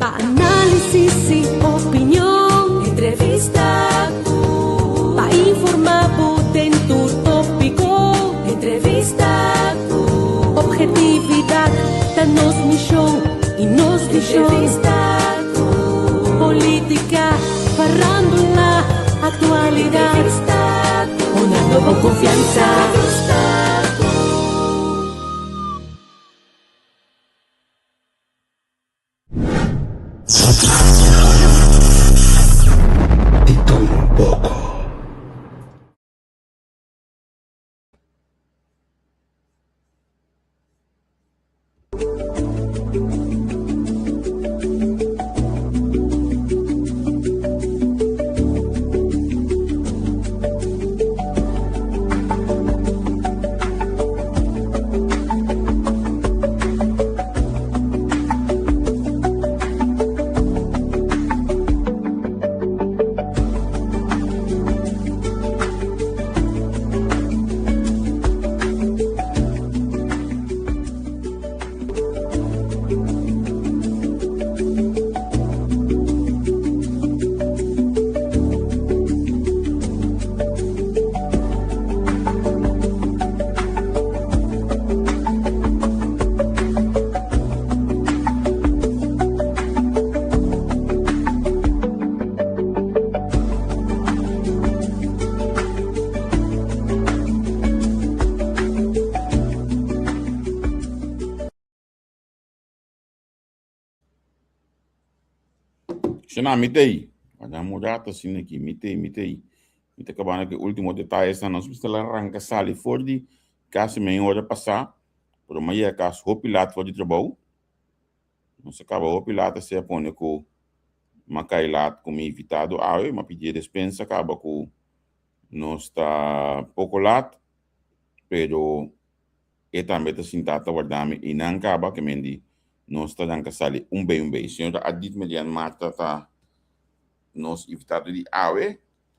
Pa análisis i opinion. Entrevista ku. Pa informá bo den tur tópiko. Entrevista ku. Obhetividat ta nos mishon i nos vishon. Entrevista ku. Polítika, farándula, aktualidat. Entrevista ku. Hunando bo konfiansa. Entrevista ku. Di tur un poko. Shana, mi t'ei. Wak un rato asina aki. Mi t'ei, mi t'ei. Mi ta kabando ku e último detayesnan. Nos mester a ranka sali for di kasi mei ora pasá, pero mi a yega kas hopi lat for di trabou. Nos a kaba hopi lat asina a pone ku mi a kai lat ku mi invitado awe. Mi a pidi e despensa kaba ku nos ta poko lat, pero E tambe ta sintá ta warda mi i nan kaba ke men di, Nos ta ranka sali un bei un bei. Señora Ardit Melian Martha ta nos invitado di awe.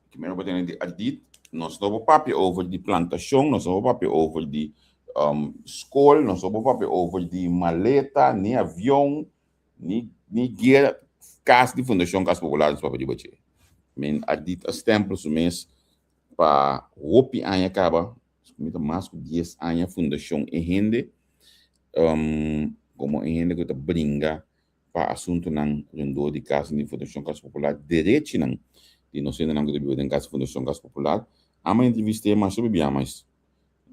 Ke men bo tene di Ardit, nos no por papia over di plantashon, nos no por papia over di skol, nos no por papia over di maleta, ni avion, ni ni guera, kas di Fundashon Kas Popular nos papia riba dje. Men Ardit a stempel su mes pa hopi aña kaba Mi ta mas ku dies aña fundashon e hende komo e hende ku ta bringa pa asuntunan rondó di kas di Fundashon Kas Popular, derechinan di nos hendenan ku ta biba den kas di Fundashon Kas Popular. Amo a entrevist'é masha bibia mas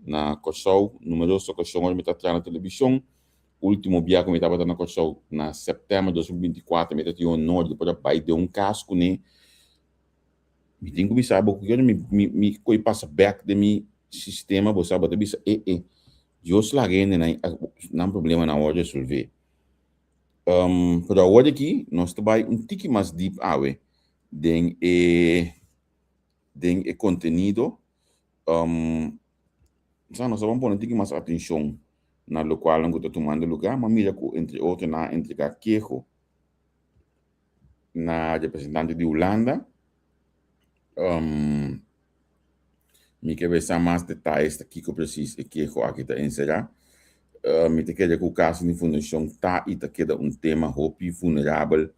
na Kòrsou numeroso okashon ora mi ta traha na televishon. Último bia ku mi tabata na Kòrsou na sèptèmber 2024 mi ta tin honor di por a bai den un kas kuné. Mi tin ku bisa bo ku kere mi mi mi koi pasa bek den mi sistema bo sa bo ta bisa e e Dios laga hendenan nan problemanan awor resolve. Pero awor aki nos ta bai un tiki mas deep awe den e den e kontenido. Sa nos ta ban pone un tiki mas atenshon na lokualnan ku ta tumando lugá. Mi a mira ku entre otro nan a entregá keho. na representante di Hulanda. Um, mi ke sa mas detalles ta kiko precies e keho aki ta enserá. Uh, mi ta kere ku kaso di fundashon ta i ta keda un tema hopi vulnerabel,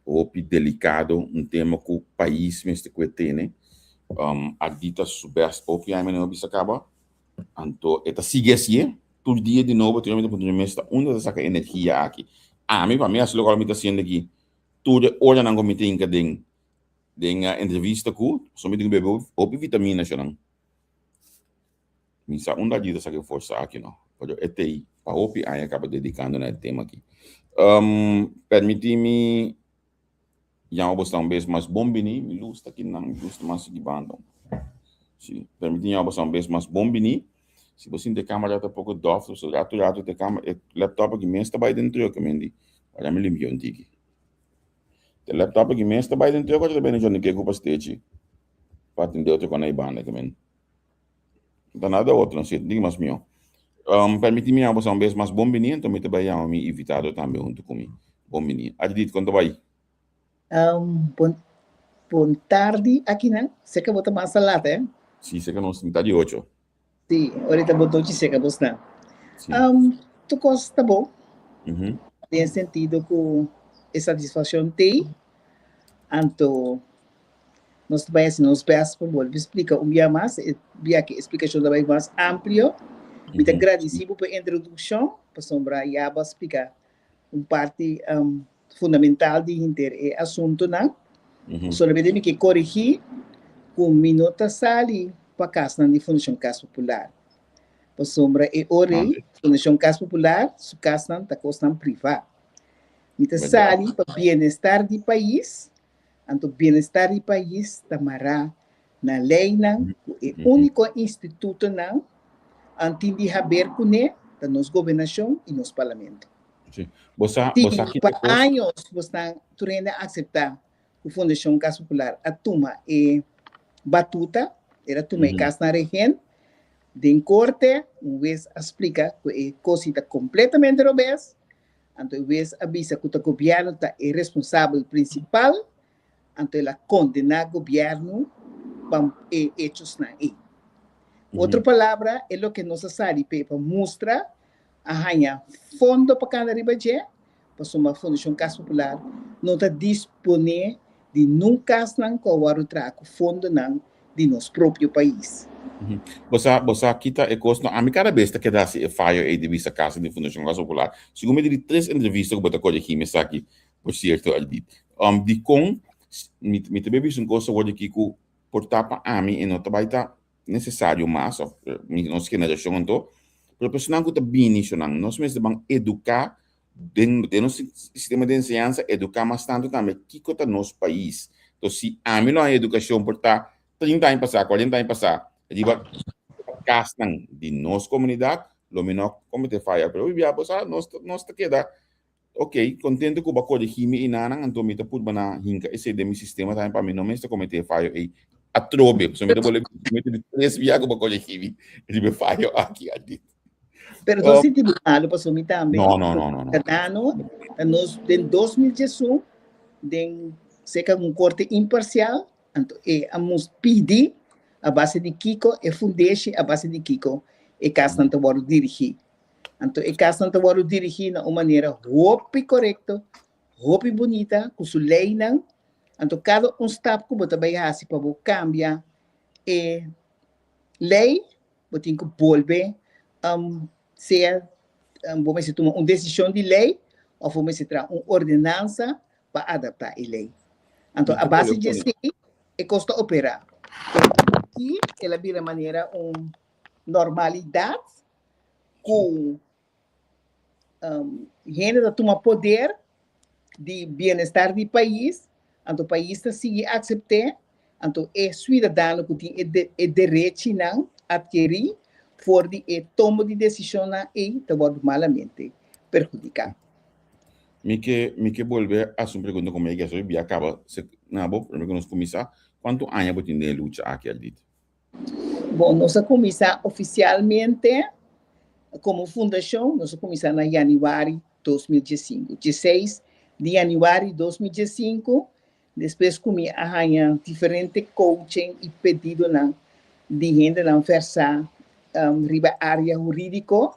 hopi delikado, un tema ku pais mester kue tene. Um, Ardita su best hopi aña no bisa kaba. Anto e ta sigui hasié tur dia di nobo, tur dia mi ta puntra mi mes ta unda ta saka energia aki. Ami pa mi hasi lokual mi ta hasiendo aki tur e oranan ku mi ta hinka den den entrevista ku pasobra mi tin ku bebe hopi vitamina shonnan. Mi sa unda allí ta saka e forsa aki no, pero e ta ei pa hopi aña kaba dedikando na e tema aki. Permití mi Yama bo sta un bes mas bon bini, mi lus ta kinan, mi lus ta mas sigui banda. Si, permiti yama bo sta un bes mas bon bini. Si bo sinti e camera ta poko dof, so ratu ratu te camera, e laptop aki mes ta bai den truck, men di, ora mi limpia un tiki. Te laptop aki mes ta bai den truck, ora ta bini Johnny Keko pa stechi, pa atende otro kona e banda ki men. No ta nada otro, no si, un tiki mas mihó. Um, permiti mi yama bo sta un bes mas bon bini, enton mi ta bai yama mi invitado tambe huntu ku mi. Bon bini. Adidit, kon ta bai? Um, bon, bon tardi akinan. Seka bo ta mas laat, eh? Si, seka nos mitad di ocho. Si, ahorita bo tochi seka bos na. Si. Um, tu kos ta bon. Mm -hmm. Den sentido ku. E satisfakshon t'ei, anto nos ta bai hasi nos bèst pa bolbe splika un bia mas, e bia ku e splikashon ta bai mas amplio. Mi ta gradisí bo pa e introdukshon, pasobra ya bo a splika un parti fundamental di henter e asuntunan. Solamente mi ke korigí ku mi no ta sali pa kasnan di Fundashon Kas Popular, pasobra e ora ei Fundashon Kas Popular su kasnan ta kosnan privá. Mi ta sali pa bienestar di pais, anto bienestar di pais ta mará na leinan ku e úniko institutonan tin di haber kuné ta nos gobernashon i nos parlamento. Sí. Bo sa, Sí, bo sa pa kita kos. años bosnan tur hende a akseptá ku Fundashon Kas Popular a tuma e batuta, el a tuma e kas na rehen. Den korte, un wes a splika ku e kos ta kompletamente robes, anto e wes a bisa ku ta gobièrnu ta e responsabel prinsipal, anto el a kondená gobièrnu pa e echosnan ei. Otro palabra, e loke nos a sali p'e pa mustra a haña fondo pa kanda riba dje, pasobra Fundashon Kas Popular no ta disponé di nun kasnan ku a wòrdu traha ku fondonan di nos propio pais. Bo sa, bo sa kita e kos no, ami kada bes ta keda hasi e fayo ei di bisa kasa di Fundashon Kas Popular. Segun mi di di tres entrevista ku bo ta korigí mi esaki, por sierto Ardit. Dikon mi mi ta bai bisa un kos awor di aki ku por ta pa ami e no ta bai ta nesesario mas òf nos generashon anto, pero personanan ku ta bini shonnan nos mester ban eduká den den nos sistema di enseñansa eduká mas tantu tambe kiko ta nos pais. Entonces si ami lo haña edukashon por ta trinta aña pasá, kuarenta aña pasá riba kasnan di nos komunidat lo mi no kometé faya. Pero hopi bia bo sa nos nos ta keda Ok, contento cu bo a coregi mi enanan, anto mi ta purba na hinca esey den mi sistema tambe pa mi no mester comete e fayo ey atrobe. Pasobra mi ta bolbe mi ta di tres bia cu bo a coregi mi riba e fayo aki, Ardit. Pero no sinti bo malo pasobra mi tambe No, no, no, no, no. Ciudadano ta nos den 2011 den cerca un corte imparcial, anto e a mus pidi a base di kico e fundeshi a base di kico e casnan ta wordo dirigi. Anto e kasnan ta wòrdu dirigí na un manera hopi korekto, hopi bunita, ku su leinan. Anto kada un stap ku bo ta bai hasi pa bo kambia e lei, bo tin ku bolbe sea bo mester tuma un desishon di lei òf bo mester traha un ordenansa pa adaptá e lei. Anto a base di esei e kos ta operá. Aki el a bira manera un normalidat ku hende ta tuma poder di bienestar di pais, anto pais ta sigui aksept'é, anto e suidadano ku tin e derechinan atkerí for di e tomo di desishonnan ei ta wòrdu malamente perhudiká. Mi ke mi ke bolbe hasi un pregunta komo e ke asobi bia kaba se na bo prome ku nos kuminsá, kuantu aña bo tin den e lucha aki Ardit? Bon, nos a kuminsá ofisialmente komo fundashon, nos a kuminsá na yanüari 2015. Dieseis di yanüari 2015, despues ku mi a haña diferente coaching i pedidonan di hendenan vèrsá riba área hurídiko,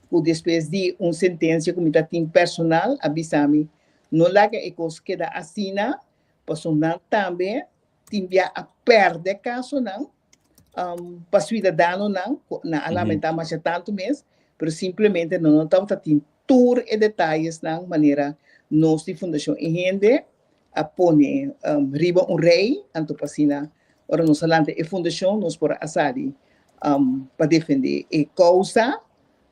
ku despues di un sentensia ku mi ta tin personal a bisa mi, no laga e kos keda asina, pasobra nan tambe tin bia a perde kasonan um, pa suidadanonan, ku nan a lamentá masha tantu mes, pero simplemente nan no tabata tin tur e detayesnan manera nos di Fundashon E Hende a pone um, riba un rei, anto pa asina ora nos a lanta e fundashon nos por a sali um, pa defende e kousa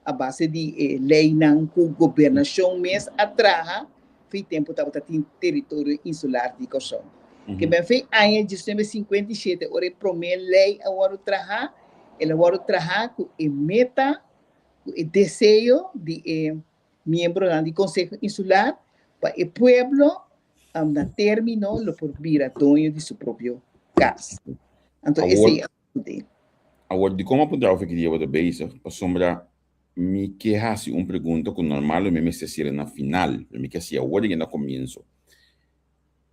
a base di e leinan ku gobernashon mes a traha fei tempu tabata tin teritorio insular di Kòrsou. Ke ben fei aña 1957 ora e promé lei a wòrdu traha, el a wòrdu traha ku e meta, ku e deseo di e miembronan di Konseho Insular pa e pueblo na término lo por bira doño di su propio kas. Anto esei a sucede. Awor, dikon a puntra of ki dia bo ta bezig? Pasobra mi ke hasi un pregunta ku normal lo mi mester hasiel na final, pero mi ke hasi awor den na komienso.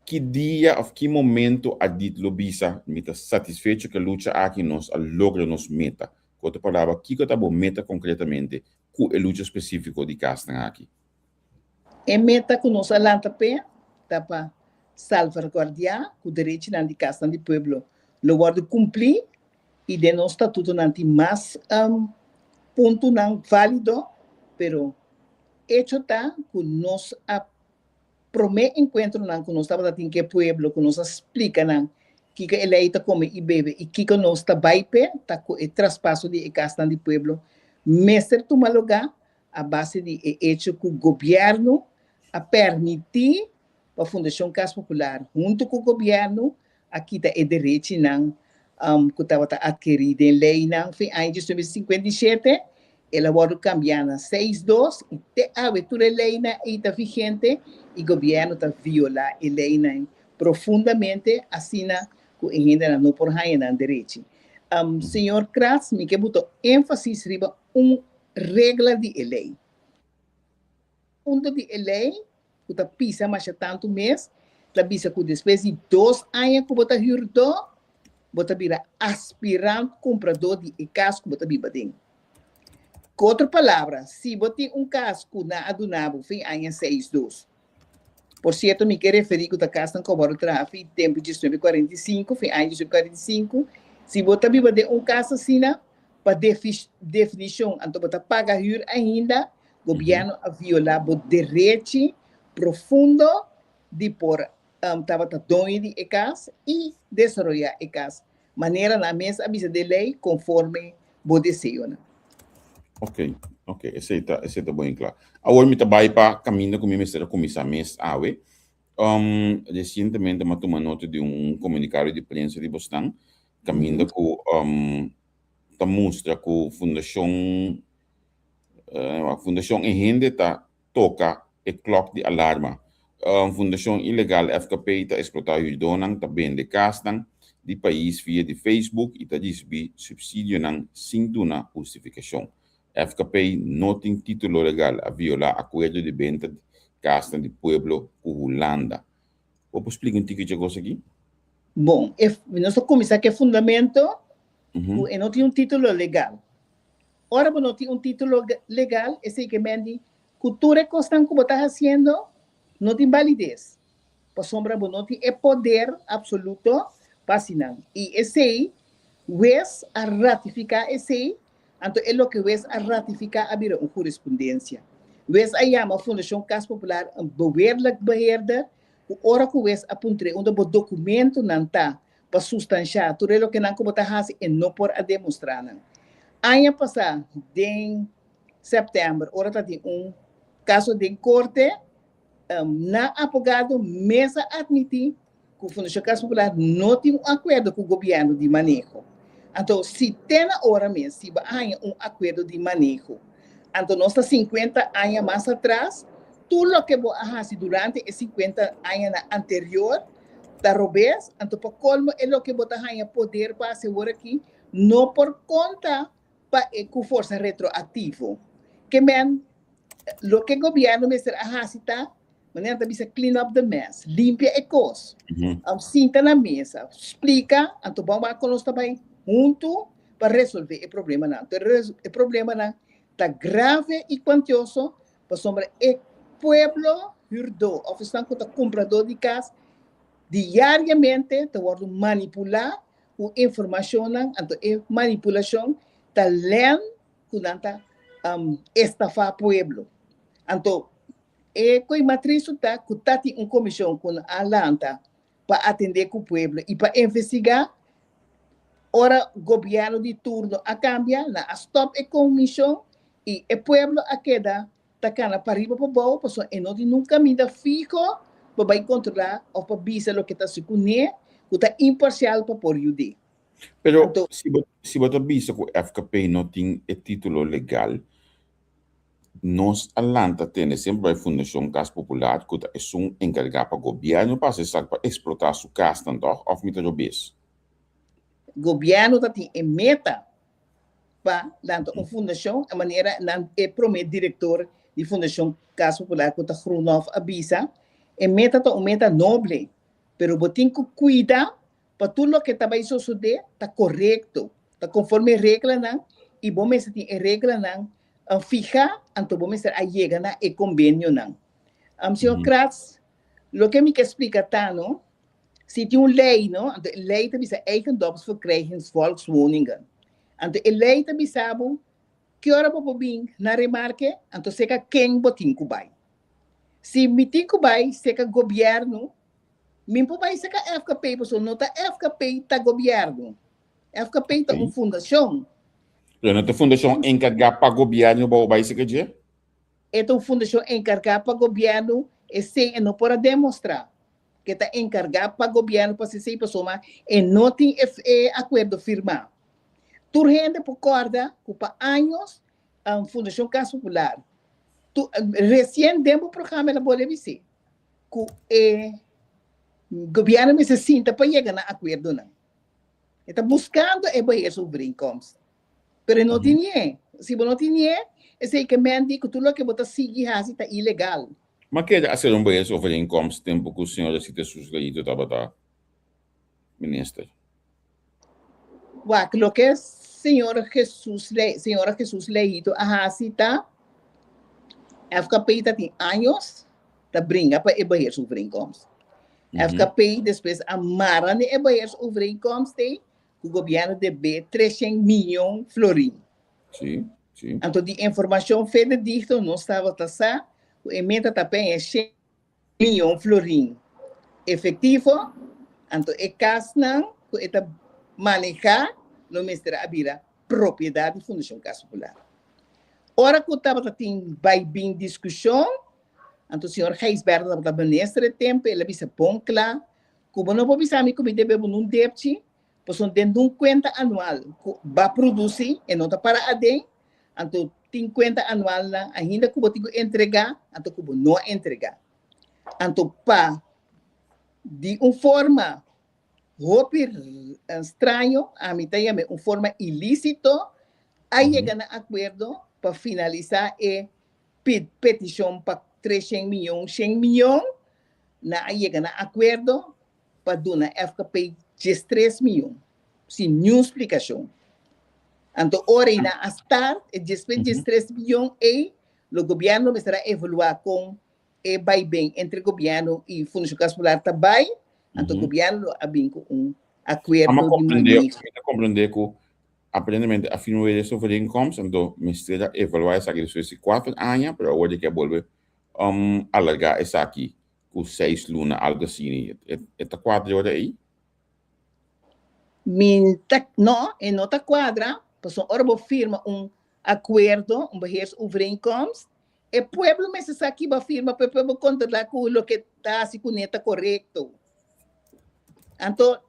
Ki dia of ki momento Adit lo bisa, Mi ta satisfecho ku e lucha aki nos a logra nos meta? Ku otro palabra, kiko ta bo meta konkretamente ku e lucha spesífiko di kasnan aki? E meta ku nos a lanta p'e ta pa salvaguardiá ku derechinan di kasnan di pueblo lo wòrdu kumplí i den nos statutonan tin mas puntonan válido, pero echo ta ku nos a promé enkuentronan ku nos tabata tin ku e pueblo ku nos a splika nan kiko e lei ta kome i bebe i kiko nos ta bai p'e ta ku e traspaso di e kasnan di pueblo mester tuma lugá a base di e echo ku gobièrnu a permití pa Fundashon Kas Popular huntu ku gobièrnu a kita e derechinan ku tabata atkerí den leinan fin aña 1957, el a wòrdu kambiá na seis dos i te awe tur e leinan ei ta vigente i gobièrnu ta violá e leinan profundamente asina ku e hendenan no por haña nan derechi. Señor Kratz, mi ke buta énfasis riba un regla di e lei. Punto di e lei ku ta pisa masha tantu mes, ta bisa ku despues di dos aña ku bo ta hürdó, bo ta bira aspirant kumpradó di e kas ku bo ta biba den. Ku otro palabra, si bo tin un kas ku nan a duna bo fin aña seis dos, por sierto mi ke referí ku ta kasnan ku a wòrdu traha fin tempu 1945, fin aña 1945, si bo ta biba den un kas asina, pa definishon anto bo ta paga hür ainda, Gobierno a viola bo derechi profundo di por tabata doño di e cas y desaroya e cas manera nan mes a bisa den ley conforme bo deseonan. Ok, ok, esey ta, esey ta bon cla. Awor mi ta bay pa caminda cu mi mester a cuminsa mes awe. Um, recientemente mi a tuma nota di un comunicado di prensa di bosnan, caminda cu um, ta mustra cu Fundacion Fundashon E Hende ta toka e klòk di alarma. Fundashon ilegal FKP ta eksplotá hürdónan, ta bende kasnan di pais via di Facebook i ta risibí supsidionan sin duna hustifikashon. FKP no tin título legal, a violá akuerdo di benta di kasnan di pueblo ku Hulanda. Bo por splika un tiki dje kos aki? Bon, nos ta kuminsá ku e fundamento ku e no tin un título legal. Ora bo no tin un título legal, esei ke men di ku tur e kosnan ku bo ta hasiendo no tin balides, pasobra bo no tin e poder absoluto pa hasi nan. I esei, wes a ratifiká esei, anto e loke wes a ratifiká a bira un hurisprudensia. Wes a yama Fundashon Kas Popular un beweerlijk beheerder, ku ora ku wes a puntr'é unda bo dokumentonan ta pa sustanshá tur e lokenan ku bo ta hasi e no por a demostrá nan. Aña pasá den sèptèmber ora ta tin un kaso den korte nan abogado mes a atmití ku Fundashon Kas Popular no tin un akuerdo ku gobièrnu di maneho. Anto si te na ora mes si bo a haña un akuerdo di maneho anto nos ta sinkuenta aña mas atras tur loke bo a hasi durante e sinkuenta añanan anterior Ta robes, anto pa colmo e loke bo ta haña poder pa haci awor aki no por conta pa e cu forsa retroactivo. Ke men, loke gobierno mester a haci ta, manera nan ta bisa clean up the mess, limpia e cos, sinta na mesa, splica, anto bon wak con nos ta bay hunto pa resolve e problemanan. Anto e problemanan ta grave y cuantioso Pasobra e pueblo hürdó òf esnan ku ta kumpradó di kas diariamente ta wòrdu manipulá ku informashonnan, anto e manipulashon ta lèn ku nan ta estafá pueblo. Anto e koi mas tristu ta ku ta tin un komishon ku a lanta pa atendé ku pueblo i pa investigá, ora gobièrnu di turno a kambia nan a stòp e komishon I e pueblo a keda ta kana pariba pabou pasobra e no tin nun kaminda fiho pa bai kontrolá òf pa bisa loke ta hasi kuné ku ta imparsial pa por yud'é. Pero Anto. si bo si bo ta bisa ku FKP no tin e título legal, nos a lanta tende semper bai Fundashon Kas Popular ku ta esun enkargá pa gobièrnu pa hasi esaki pa eksplotá su kasnan tòg òf mi ta robes? Gobièrnu ta tin e meta pa lanta un fundashon, a manera nan e prome direktor di Fundashon Kas Popular ku ta Groenhof a bisa, e meta ta un meta noble, pero bo tin ku kuida pa tur loke ta bai sosodé ta korekto, ta konforme e reglanan i bo mester tin e reglanan fihá, anto bo mester a yega na e kombenionan. Señor Kratz, loke mi ke splika ta no, si tin un lei no, anto e lei ta bisa eigendomsverkrijgingsvolkswoningen. Anto e lei ta bisa bo ki ora bo por bin na remarke, anto seka ken bo tin ku bai. Si mi tin ku bai seka gobièrnu, mi por bai seka FKP pasobra no ta FKP ta gobièrnu. FKP ta un fundashon. Pero no ta fundashon enkargá pa gobièrnu bo bai seka dje? E ta un fundashon enkargá pa gobièrnu, esei e no por a demostrá ku e ta enkargá pa gobièrnu pa hasi esei pasobra e no tin e akuerdo firmá. Tur hende por kòrda ku pa años Fundashon Kas Popular tu resien den bo programa el a bolbe bis'é ku e gobièrnu mester sinta pa yega na akuerdonan. E ta buskando e beheersovereenkomst. Pero e no tin nie. Si bo no tin nie, esei ke men di ku tur loke bo ta sigui hasi ta ilegal. Ma keda a ser un beheersovereenkomst tempu ku señor Rosita Susgaito tabata minister? Wak, loke señor Jesus Le, señora Jesus Leito a hasi ta, FKP ta tin años ta bringa pa e beheersovereenkomst. FKP despues a mara ni e beheersovereenkomst ei ku gobièrnu debe 300 miyon florin. Sí, sí. Anto di informashon fededigno nos tabata sa ku e meta ta peña 100 miyon florin efektivo, anto e kasnan ku e ta manehá lo mester a bira propiedat di Fundashon Kas Popular. Ora ku tabata tin bai bin diskushon, anto señor Gijsbertha tabata minister e tempu, el a bisa bon kla ku bo no por bisa mi ku mi debe bo nun depchi, pasobra den nun kuenta anual ku ba produsí e no ta para aden, anto tin kuenta anualnan ainda ku bo tin ku entregá, anto ku bo no a entregá. Anto pa di un forma hopi straño, ami ta yam'é un forma ilísito, a yega na akuerdo pa finalisá e petishon pa 300 miyon, 100 miyon, nan a yega na akuerdo pa duna FKP 13 miyon, sin niun splikashon. Anto ora ei nan a start e despues 13 miyon ei, lo gobièrnu lo mester a evaluá kon e bai ben entre gobièrnu i Fundashon Kas Popular ta bai, anto gobièrnu lo a bin ku un akuerdo di maneho. Mi ta komprendé ku aparentemente a firma weder e overeenkomst, anto mester a evaluá esaki despues di kuater aña, pero awor di ke a bolbe alargá esaki ku seis luna, algu asina. E ta kuadra ora ei? Mi ta, no, e no ta kuadra, pasobra ora bo firma un akuerdo, un beheersovereenkomst, e pueblo mester sa ki bo a firma pa e pueblo kontrolá ku loke ta hasi kuné ta korekto. Anto,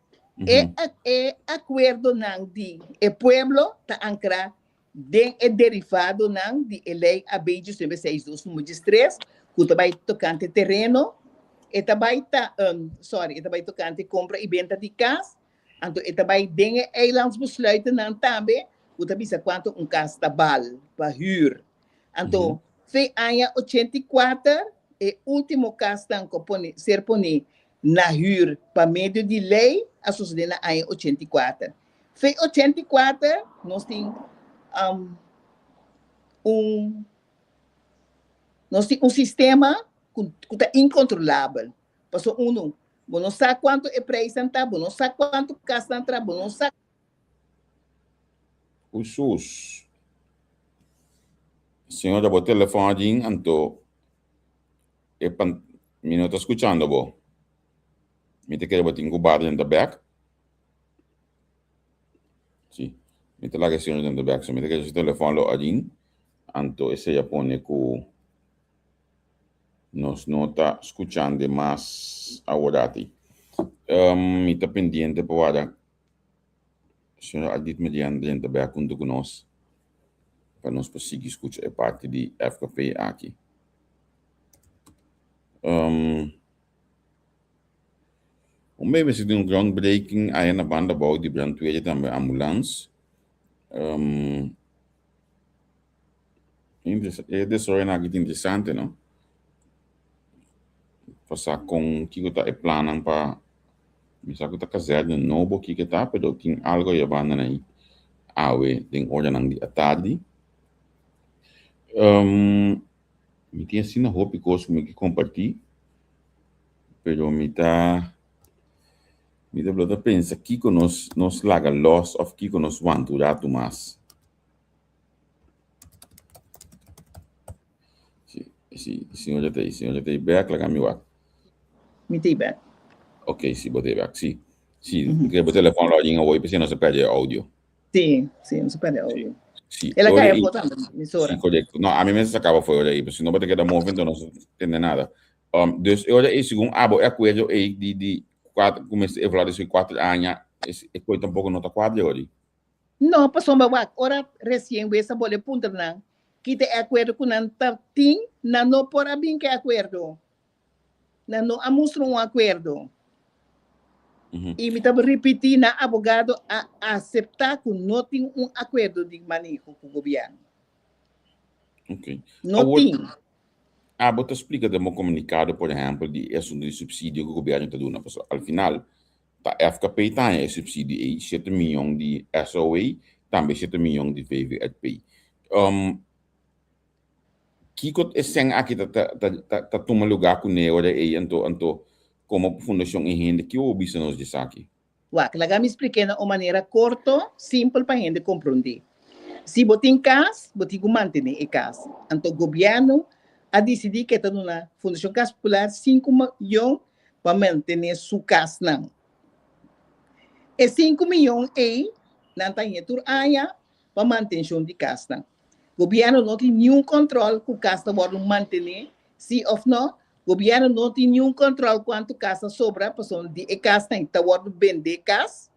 e e akuerdonan di e pueblo ta ankrá den e derivadonan di e lei AB 1962 numero 13 ku ta bai tokante tereno, e ta bai ta, sorry, e ta bai tokante kompra i benta di kas, anto e ta bai den e eilandsbesluitennan tambe ku ta bisa kuantu un kas ta bal pa hür. Anto, fe aña 84 e último kasnan ku a pone, ser poné na hür pa medio di lei a sosodé na aña 84. Fe 84 nos tin um, un nos tin un sistema ku, ku ta inkontrolabel. Paso uno, bo no sa kuantu e prijsnan ta, bo no sa kuantu kasnan tra, bo no sa Usus. Señora, bo telefon a ring anto e pan mi no ta skuchando bo. Mi ta kere bo tin ku bar den ta bek. Si, mi ta laga e señora den ta bek. So mi ta kere su telefon lo a ring anto esei a pone ku nos no ta skuchando mas aworati. Mi ta pendiente pa wara Señor Ardit Merian drenta bek hunto ku nos pa nos por sigui skucha e parti di FKP aki. Um, un bebe si tin un groundbreaking aya na banda bou di brandweer tambe ambulans. Um, e desaroyonan aki ta interesante, no? Pa sa kon kiko ta e plannan pa mi sa ku ta kazerne nobo kiko ta, pero tin algo ya banda nan awe den oranan di atardi. Um, Mi tin asina hopi kos ku mi ke kompartí, pero mi ta mi ta blota pensa kiko nos nos laga lòs òf kiko nos wanta un ratu mas. Si, si, señora ta ei, señora ta ei bèk, laga mi wak. Mi ta ei bèk. Ok, si, bo ta ei bèk, si. Si, porque bo telefòn lo a awor i p'esei nos a pèrdè e audio. Si, si, nos a pèrdè e audio. Si. El a kai afó tambe, emisora. Si, korekto. No, ami mes a sakaba afó e ora ei, pasobra si no bo ta keda move, enton nos no ta tende nada. Um, dus e ora ei, segun abo, e akuerdo ei di, di kuater, ku mester evaluá despues di kuater aña, e koi tampoko no ta kuadra e ora ei. No, pasobra wak, ora resien wes a bole puntra nan, kita e akuerdo ku nan ta tin, nan no por a bin ku e akuerdo. Nan no a mustra un akuerdo. I mi ta ripití, nan abogado a aseptá ku no tin un akuerdo di maneho ku gobièrnu. Ok. No tin. Abo ta splika den bo komunikado, por ehèmpel, di e asuntu di supsidio ku gobièrnu ta duna, pasobra al final ta FKP ta haña e supsidio ei, shete miyon di SOA, tambe shete miyon di VVRP. Kiko e sèn aki ta ta ta ta tuma lugá kuné ora ei anto anto komo fundashon e hende kiko bo bisa nos di esaki? Wak, laga mi splik'é na un manera korto, simpel pa hende komprondé. Si bo tin kas, bo tin ku mantené e kas. Anto gobièrnu a disidí ku e ta duna Fundashon Kas Popular sinku miyon pa mantené su kasnan. E sinku miyon ei nan ta haña tur aña pa mantenshon di kasnan. Gobièrnu no tin niun kòntròl ku kas ta wòrdu mantené, sí òf nò. Gobièrnu no tin niun kòntròl kuantu kas ta sobra, pasobra di e kasnan ta wòrdu bendé kas,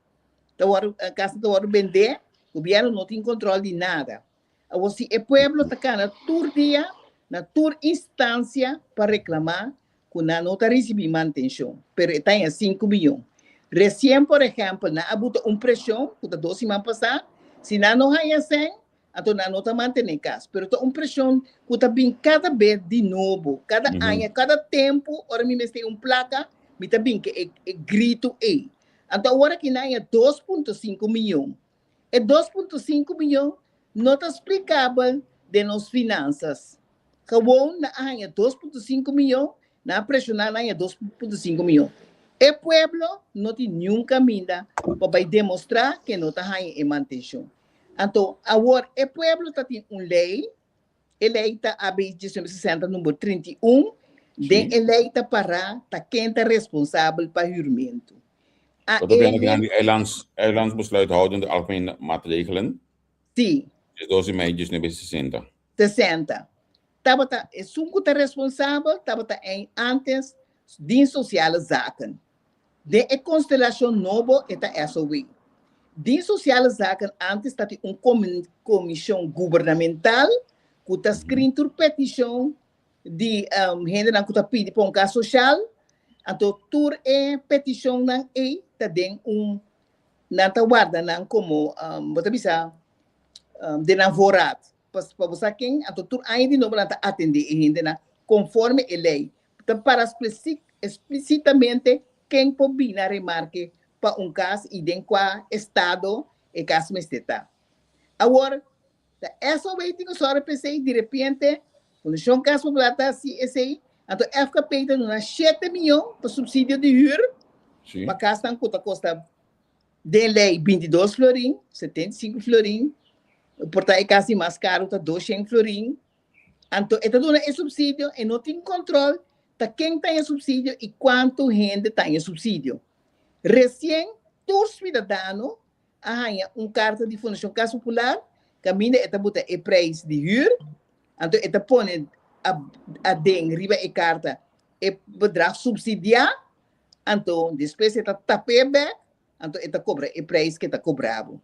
ta wòrdu, kasnan ta wòrdu bendé. Gobièrnu no tin kòntròl di nada. Awor si e pueblo ta kana tur dia na tur instansia pa reklamá ku nan no ta risibí mantenshon, pero e ta haña sinku miyon. Resien por ehèmpel nan a buta un preshon ku ta dos siman pasá, si nan no haña sèn, anto nan no ta mantené kas. Pero ta un preshon ku ta bin kada bes di nobo, kada aña, kada tempu ora mi mester un plaka, mi ta bin ku e e gritu ei. Anto awor aki nan haña 2.5 miyon. E 2.5 miyon no ta splikabel den nos finansas. Gewoon nan a haña 2.5 miyon, nan a preshoná nan haña 2.5 miyon. E pueblo no tin niun kaminda pa bai demostrá ke no ta haña e mantenshon. Anto awor e pueblo ta tin un lei, e lei ta AB 1960 number 31, den e lei ta pará ta ken ta responsabel pa hürmentu. A Bo ta bende grandi eilands, eilandsbesluit houdende algemene maatregelen. Sí. 12 di mei 1960. 60. Tabata esun ku ta responsabel tabata ein antes Dienst Sociale Zaken. Den e konstelashon nobo e ta SOW. Dienst Sociale Zaken antes ta tin un komishon gubernamental ku ta skrin tur petishon di hendenan ku ta pidi pa un kas soshal. Anto tur e petishonnan ei ta den un nan ta warda nan komo bo ta bisa den nan voorraad. Pa pa bo sa ken, anto tur aña di nobo nan ta atendé e hendenan konforme e lei. Ta para esplisitamente ken por bini na remarke pa un kas i den kua estado e kas mester ta. Awor, ta SOW tin ku sòru pa esei, direpente Fundashon Kas Popular ta hasi esei, anto FKP ta duna shete miyon pa supsidio di hür pa kasnan ku ta kosta Den lei 22 florin, 75 florin, por ta e kas di mas karu ta 200 florin. Anto e ta duna e supsidio, e no tin kontrol ta ken ta haña supsidio i kuantu hende ta haña supsidio. Resien tur suidadano a haña un karta di Fundashon Kas Popular kaminda e ta buta e preis di hür, anto e ta pone aden riba e karta e bedrag supsidiá. Anto despues e ta tap'é bek, anto e ta kobra e preis ke ta kobra bo.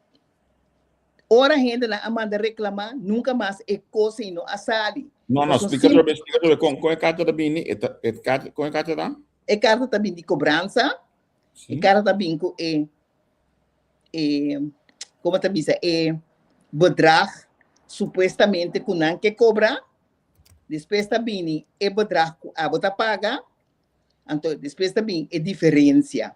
Ora hendenan a manda reklamá, nunka mas e kos ei no a sali. No, no, splika otra bes, splika otra bes. Kon, kon e karta ta bini? E ta, e karta, kon e karta ta? E karta ta bini di kobransa. E karta ta bini ku e, e, komo ta bisa, e bedrag supuestamente ku nan ke kobra. Despues ta bini e bedrag ku abo ta paga. Anto despues ta bin e diferencia.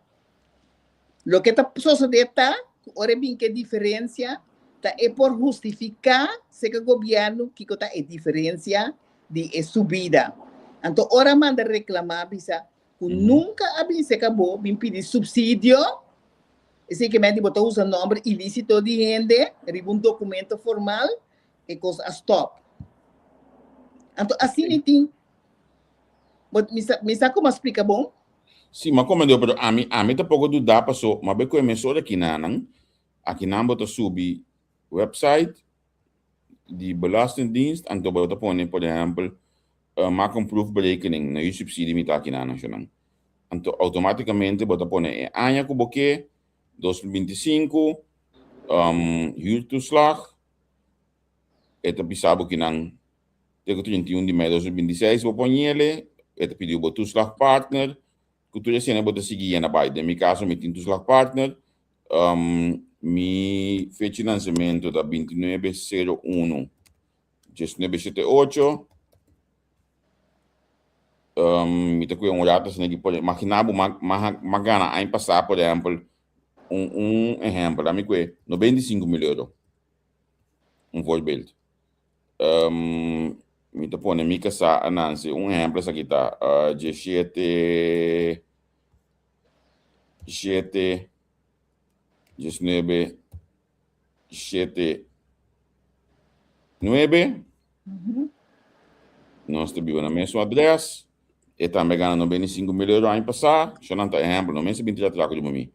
Loke ta sosode ta ku ora e bin ku e diferencia ta e por hustifica serka gobierno kiko ta e diferencia. di e subida. Anto ora manda reclama bisa cu nunca a bin seca bo bin pidi subsidio, esey ke men di bo ta usa nomber ilicito di hende riba un documento formal, e cos a stop. Anto asina tin, bo mi sa mi sa como a splica bon? Sí, m'a comprende, pero ami ami tampoco duda paso m'a bay cu e mesora kinanan, akinan bo ta subi website di Belastingdienst anto bo ta pone por ehempel maak un proefberekening na yu subsidie mi ta akinan nan. Anto automaticamente bo ta pone e aña ku bo ke, 2025, huurtoeslag, e ta bisa bo kinan te ku 31 di mei 2026 bo por ñele, e ta pidi bo toeslagpartner, ku tur esena bo ta sigui yena bai. Den mi kaso mi tin toeslagpartner, Mi fecha di nasementu ta 29 01 1978. Mi ta kuya un rato asina ki por imagina bo ma ma ma gana aña pasá por ehèmpel un un ehèmpel ami kue 95.000 euro un voorbeeld. Mi ta pone mi kasá a nanse un ehèmpel esaki ta 17 7, 19, 7, 9. Nos ta biba na mesun adres. E tambe gana 95 mil euro aña pasá. Sho nan ta ehèmpel, no mester bin tira traku riba mi.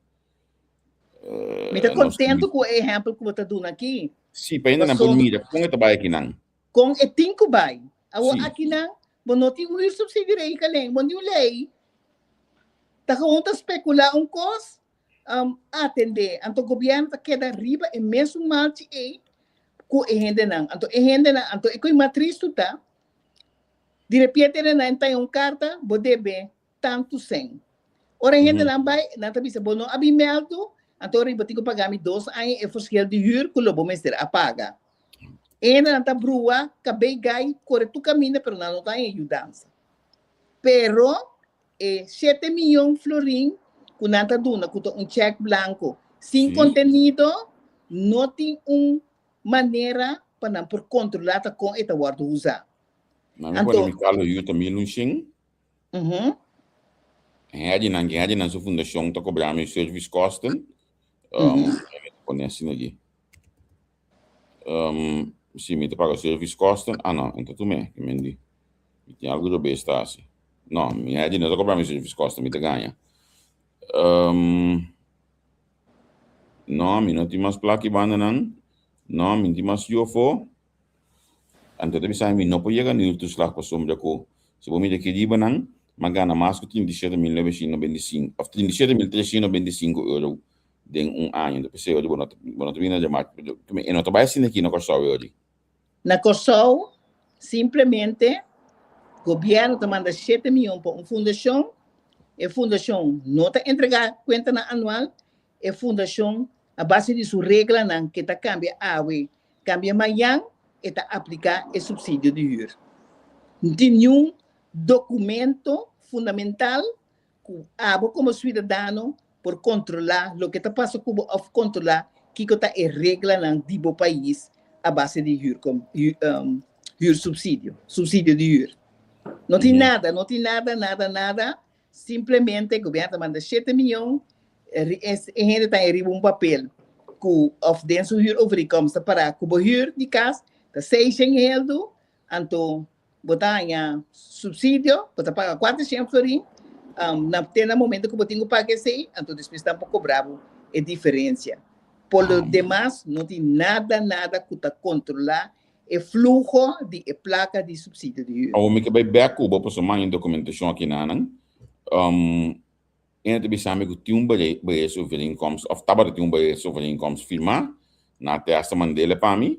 Mi ta kontentu ku e ehèmpel ku bo ta duna aki. Sí, pa hende nan por mira kon e ta bai akinan. Kon e tin ku bai. Awor akinan bo no tin un huursubsidieregeling, bo no tin un lei. Ta gewoon ta speculá un kos, atendé. Anto gobièrnu ta keda riba e mesun malchi ei ku e hendenan. Anto e hendenan, anto e koe mas tristu ta, di repente nan ta haña un karta, bo debe tantu sèn. Ora e hendenan bai, nan ta bisa, bo no a bin mèldu, anto ora bo tin ku paga mi dos aña e verschil di hür ku lo bo mester a paga. E hendenan ta brua, kabei gai, kore tur kaminda, pero nan no ta haña yudansa. Pero e shete miyon florin ku nan ta duna, ku ta un chèk blanko sin kontenido, no tin un manera pa nan por kontrolá ta kon e ta wòrdu usá. Nan a pone mi kalo yu ta mil un shen. Hèdinan, ke hèdinan su fundashon ta kobra mi service kosten. Pone asina aki. Si mi ta paga service kosten, ah no, enta tu me, ke men di. Mi tin algu robes ta hasi. No, mi hèdi no ta kobra mi service kosten, mi ta gaña. No, mi no tin mas plaka i bandanan. No, mi no tin mas yu afó. Anto ta bisa mi no por yega na huurtoeslag pasobra ku si bo mira ki riba nan, m'a gana mas ku 37.995 òf 37.395 euro den un aña. Anto p'esei ora bo no ta bo no ta bini na remarke. E no ta bai asina aki na Kòrsou e ora. Na Kòrsou simplemente gobièrnu ta manda shete mion pa un fundashon, e fundashon no ta entregá kuentanan anual, e fundashon a base di su reglanan ke ta kambia awe Kambia mañan e ta apliká e supsidio di hür. No tin niun dokumento fundamental ku abo komo suidadano por kontrolá loke ta pasa ku bo òf kontrolá kiko ta e reglanan di bo pais a base di hür hürsubsidio, supsidio di hür. No tin nada, no tin nada, nada, nada. Simplemente gobièrnu ta manda shete miyon, e hende ta riba un papel ku òf den su huurovereenkomst ta pará ku bo hür di kas ta seishen heldu, anto bo ta haña supsidio, bo ta paga kuatershen florin, na te na momento ku bo tin ku paga esei, anto despues nan por kobra bo e diferensia. Por lo demas no tin nada nada ku ta kontrolá e fluho di e plaka di supsidio di hür. Awor mi ke bai bek ku bo pasobra mi haña dokumentashon aki nanan. Ene ta bisa mi ku tin un beheersovereenkomst òf tabata tin un beheersovereenkomst firmá. Nan a testa mand'el pa mi.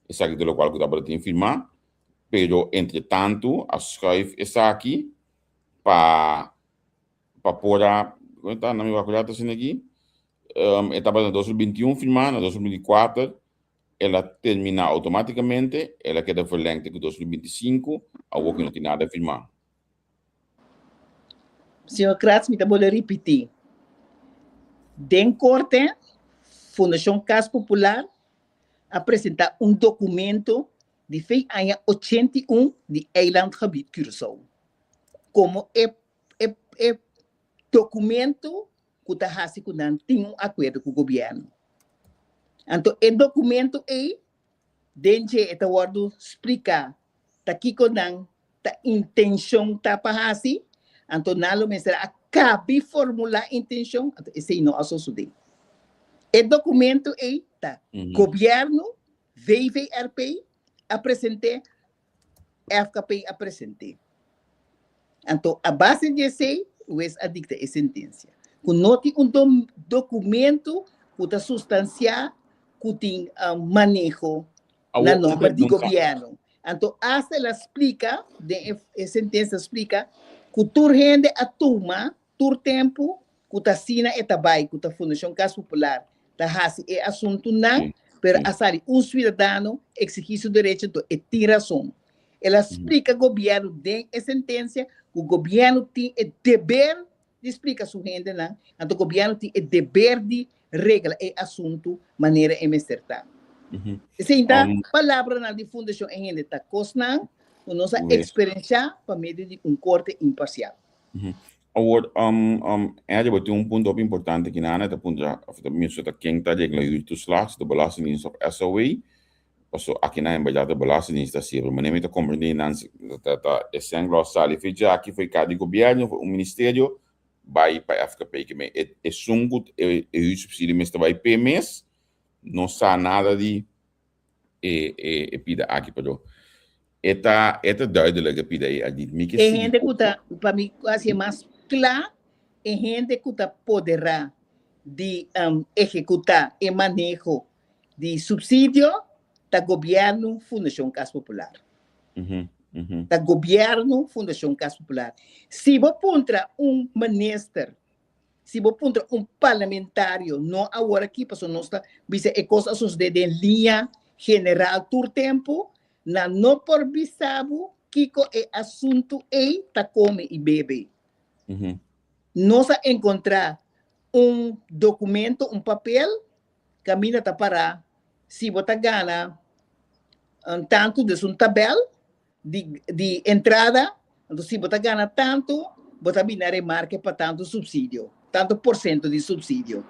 Esaki ta lokual ku tabata tin firmá. Pero entretantu a schuif esaki pa pa por a, kon ta? Nan mi wak ku asina aki. E tabata na 2021 firmá, na 2024 el a terminá automáticamente, el a keda verlengd te ku 2025, awor ku no tin nada firmá. Señor Kratz, mi ta bolbe ripití. Den korte, Fundashon Kas Popular a presentá un dokumento. di fei aña 81 di Eilandgebied Curaçao komo e e e dokumento ku ta hasi ku nan tin un akuerdo ku gobièrnu. Anto e dokumento ei den dje e ta wòrdu spliká ta kiko nan ta intenshon ta pa hasi, anto nan lo mester a kabi formulá intenshon, anto esei no a sosodé. E dokumento ei ta gobièrnu, VVRP, a present'é, FKP a present'é. Anto a base di esei hues a dikta e sentensia ku no tin un dokumento ku ta sustansiá ku tin maneho na nomber di gobièrnu. Anto asta el a splika den e sentensia splika ku tur hende a tuma tur tempu ku ta asina e ta bai ku ta Fundashon Kas Popular ta hasi e asuntunan, pero a sali un suidadano eksigí su derecho anto e tin rason. El a splika gobièrnu den e sentensia ku gobièrnu tin e deber di splika su hendenan, anto gobièrnu tin e deber di regla e asuntu manera e mester ta. Esei ta palabranan di Fundashon E Hende Ta Kosnan ku nos a eksperenshá pa medio di un korte imparsial. Awor, Eddie, bo tin un punto hopi importante aki nan, e ta puntra of ta miso ta ken ta regla huurtoeslag, si ta Belastingdienst of SOA. Paso aki nan en berdad e Belastingdienst ta hasié, pero manera mi ta comprende nan ta ta e sèn lo a sali for dje aki for e di gobierno for un ministerio bai pa FKP ke men e esun ku e huursubsidie mester bai p'e mes no sa nada di e e e pida aki pero e ta e ta duidelijk e pida ei a di mi ke E hende ku ta pa mi hasié mas kla e hende ku ta poderá di ehekutá e maneho di subsidio ta gobièrnu Fundashon Kas Popular. Ta gobièrnu Fundashon Kas Popular. Si bo puntra un minister, si bo puntra un parlamentario, no awor aki pasobra nos ta bisa e kos a sosodé den liña general tur tempu, nan no por bisa bo kiko e asuntu ei ta kome i bebe. Nos a enkontrá un dokumento, un papel, Kaminda ta pará si bo ta gana tantu, dus un tabèl di di entrada, anto si bo ta gana tantu, bo ta bini na remarke pa tantu supsidio, tantu porsento di supsidio.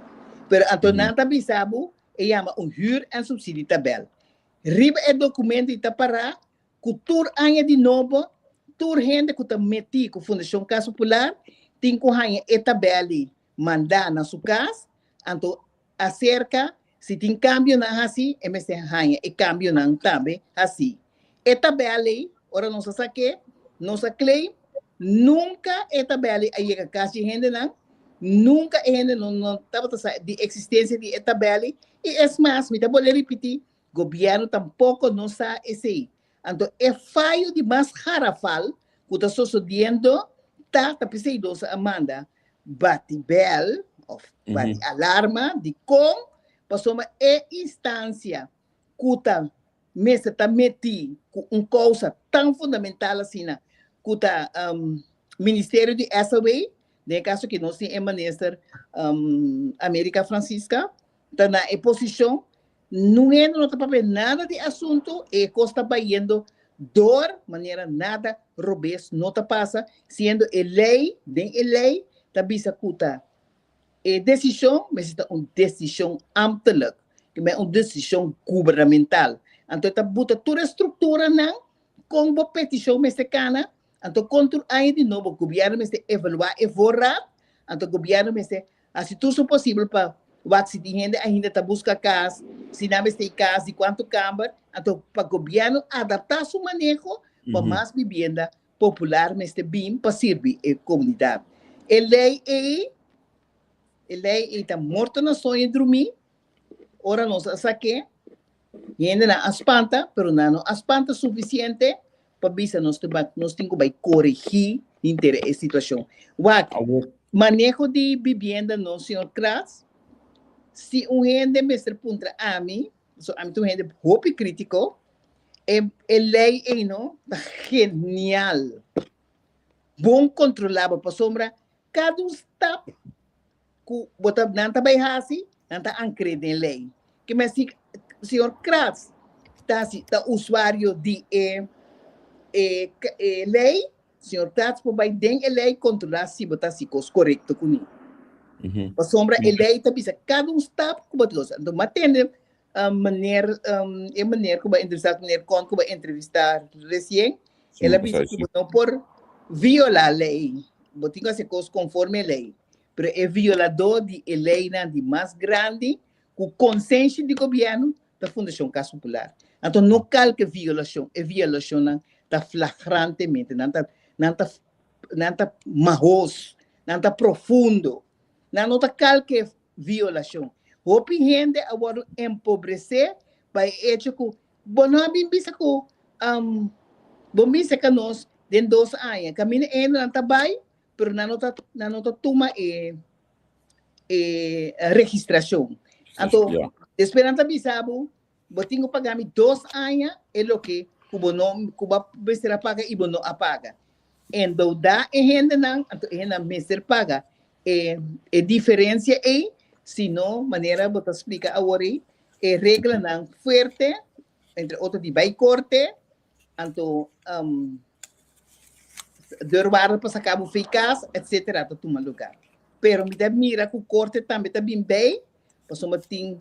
Pero anto nan ta bisa bo, e yama un huur en subsidietabel. Riba e dokumento i ta pará ku tur aña di nobo, tur hende ku ta metí ku Fundashon Kas Popular tin ku haña e tabèl di mandá na su kas, anto aserka si tin kambionan hasi, e mester haña e kambionan tambe hasi. E tabèl ei, ora nos a sak'é, nos a claim, nunka e tabèl ei a yega kas di hendenan, nunka e hende no no tabata sa di eksistensia di e tabèl ei, i es mas, mi ta bolbe ripití, gobièrnu tampoko no sa esei. Anto e fayo di mas garafal ku ta sosodiendo ta ta p'esei nos a manda bati bèl òf bati alarma dikon pasobra e instansia ku ta mester ta metí ku un kousa tan fundamental asina ku ta Ministerio di SOA, den e kaso aki nos tin e minister America Francisca ta na e posishon. Nun hende no ta papia nada di asuntu, e kos ta bayendo dor manera nada robes no ta pasa, siendo e lei, den e lei ta bisa ku ta e desishon mester ta un desishon ambtelijk, ke men un desishon gubernamental. Anto e ta buta tur e strukturanan kon bo petishon mester kana, anto kon tur aña di nobo gobièrnu mester evaluá e voorraad, anto gobièrnu mester Hasi tur su posibel pa wak si tin hende ainda ta buska kas, si nan mester e kas, di kuantu kamber, anto pa gobièrnu adaptá su maneho pa mas bibienda popular mester bin pa sirbi e komunidat. E lei ei, e lei ei ta morto na soño drumí, ora nos a sak'é, hendenan a spanta, pero nan no a spanta sufisiente pa bisa nos ta nos tin ku bai koregí henter e situashon. Wak, maneho di bibienda no, señor Kras, si un hende mester puntra ami, so ami ta un hende hopi krítiko, e e lei ei no ta genial, bon kontrolabel pasobra kada un stap ku bo ta nan ta bai hasi, nan ta ankr'é den lei. Ke men si señor Kras. ta hasi ta usuario di e e e lei, señor Tats por bai den e lei kontrolá si bo ta hasi kos korekto kuné. Pasobra e lei ta bisa kada un stap ku bo ta usa. Anto mi a tende meneer e meneer ku bo a entrevistá, meneer Kont ku bo a entrevistá resien, el a bisa ku bo no por violá lei, bo tin ku hasi kos konforme e lei. Pero e violadó di e leinan di mas grandi ku konsenshi di gobièrnu ta Fundashon Kas Popular. Anto no kalke violashon, e violashonnan ta flagrantemente, nan ta nan ta nan ta mahos, nan ta profundo. Nan no ta kalke violashon. Hopi hende a wòrdu empobresé pa e echo ku bo no a bin bisa ku bo misa ka nos den dos aña. Kaminda e hendenan ta bai, pero nan no ta nan no ta tuma e e registrashon. Anto despues nan ta bisa bo, bo tin ku paga mi dos aña e loke ku bo no ku bo mester a paga i bo no a paga. Endeudá e hendenan, anto e hendenan mester paga e e diferensia ei, si no manera bo ta splika awor ei, e reglanan fuerte, entre otro di bai korte, Anto um, deurwaarder pa saca bo fei cas, etcetera, ta tuma lugar. Pero mi ta mira cu corte tambe ta bin bij, pasobra tin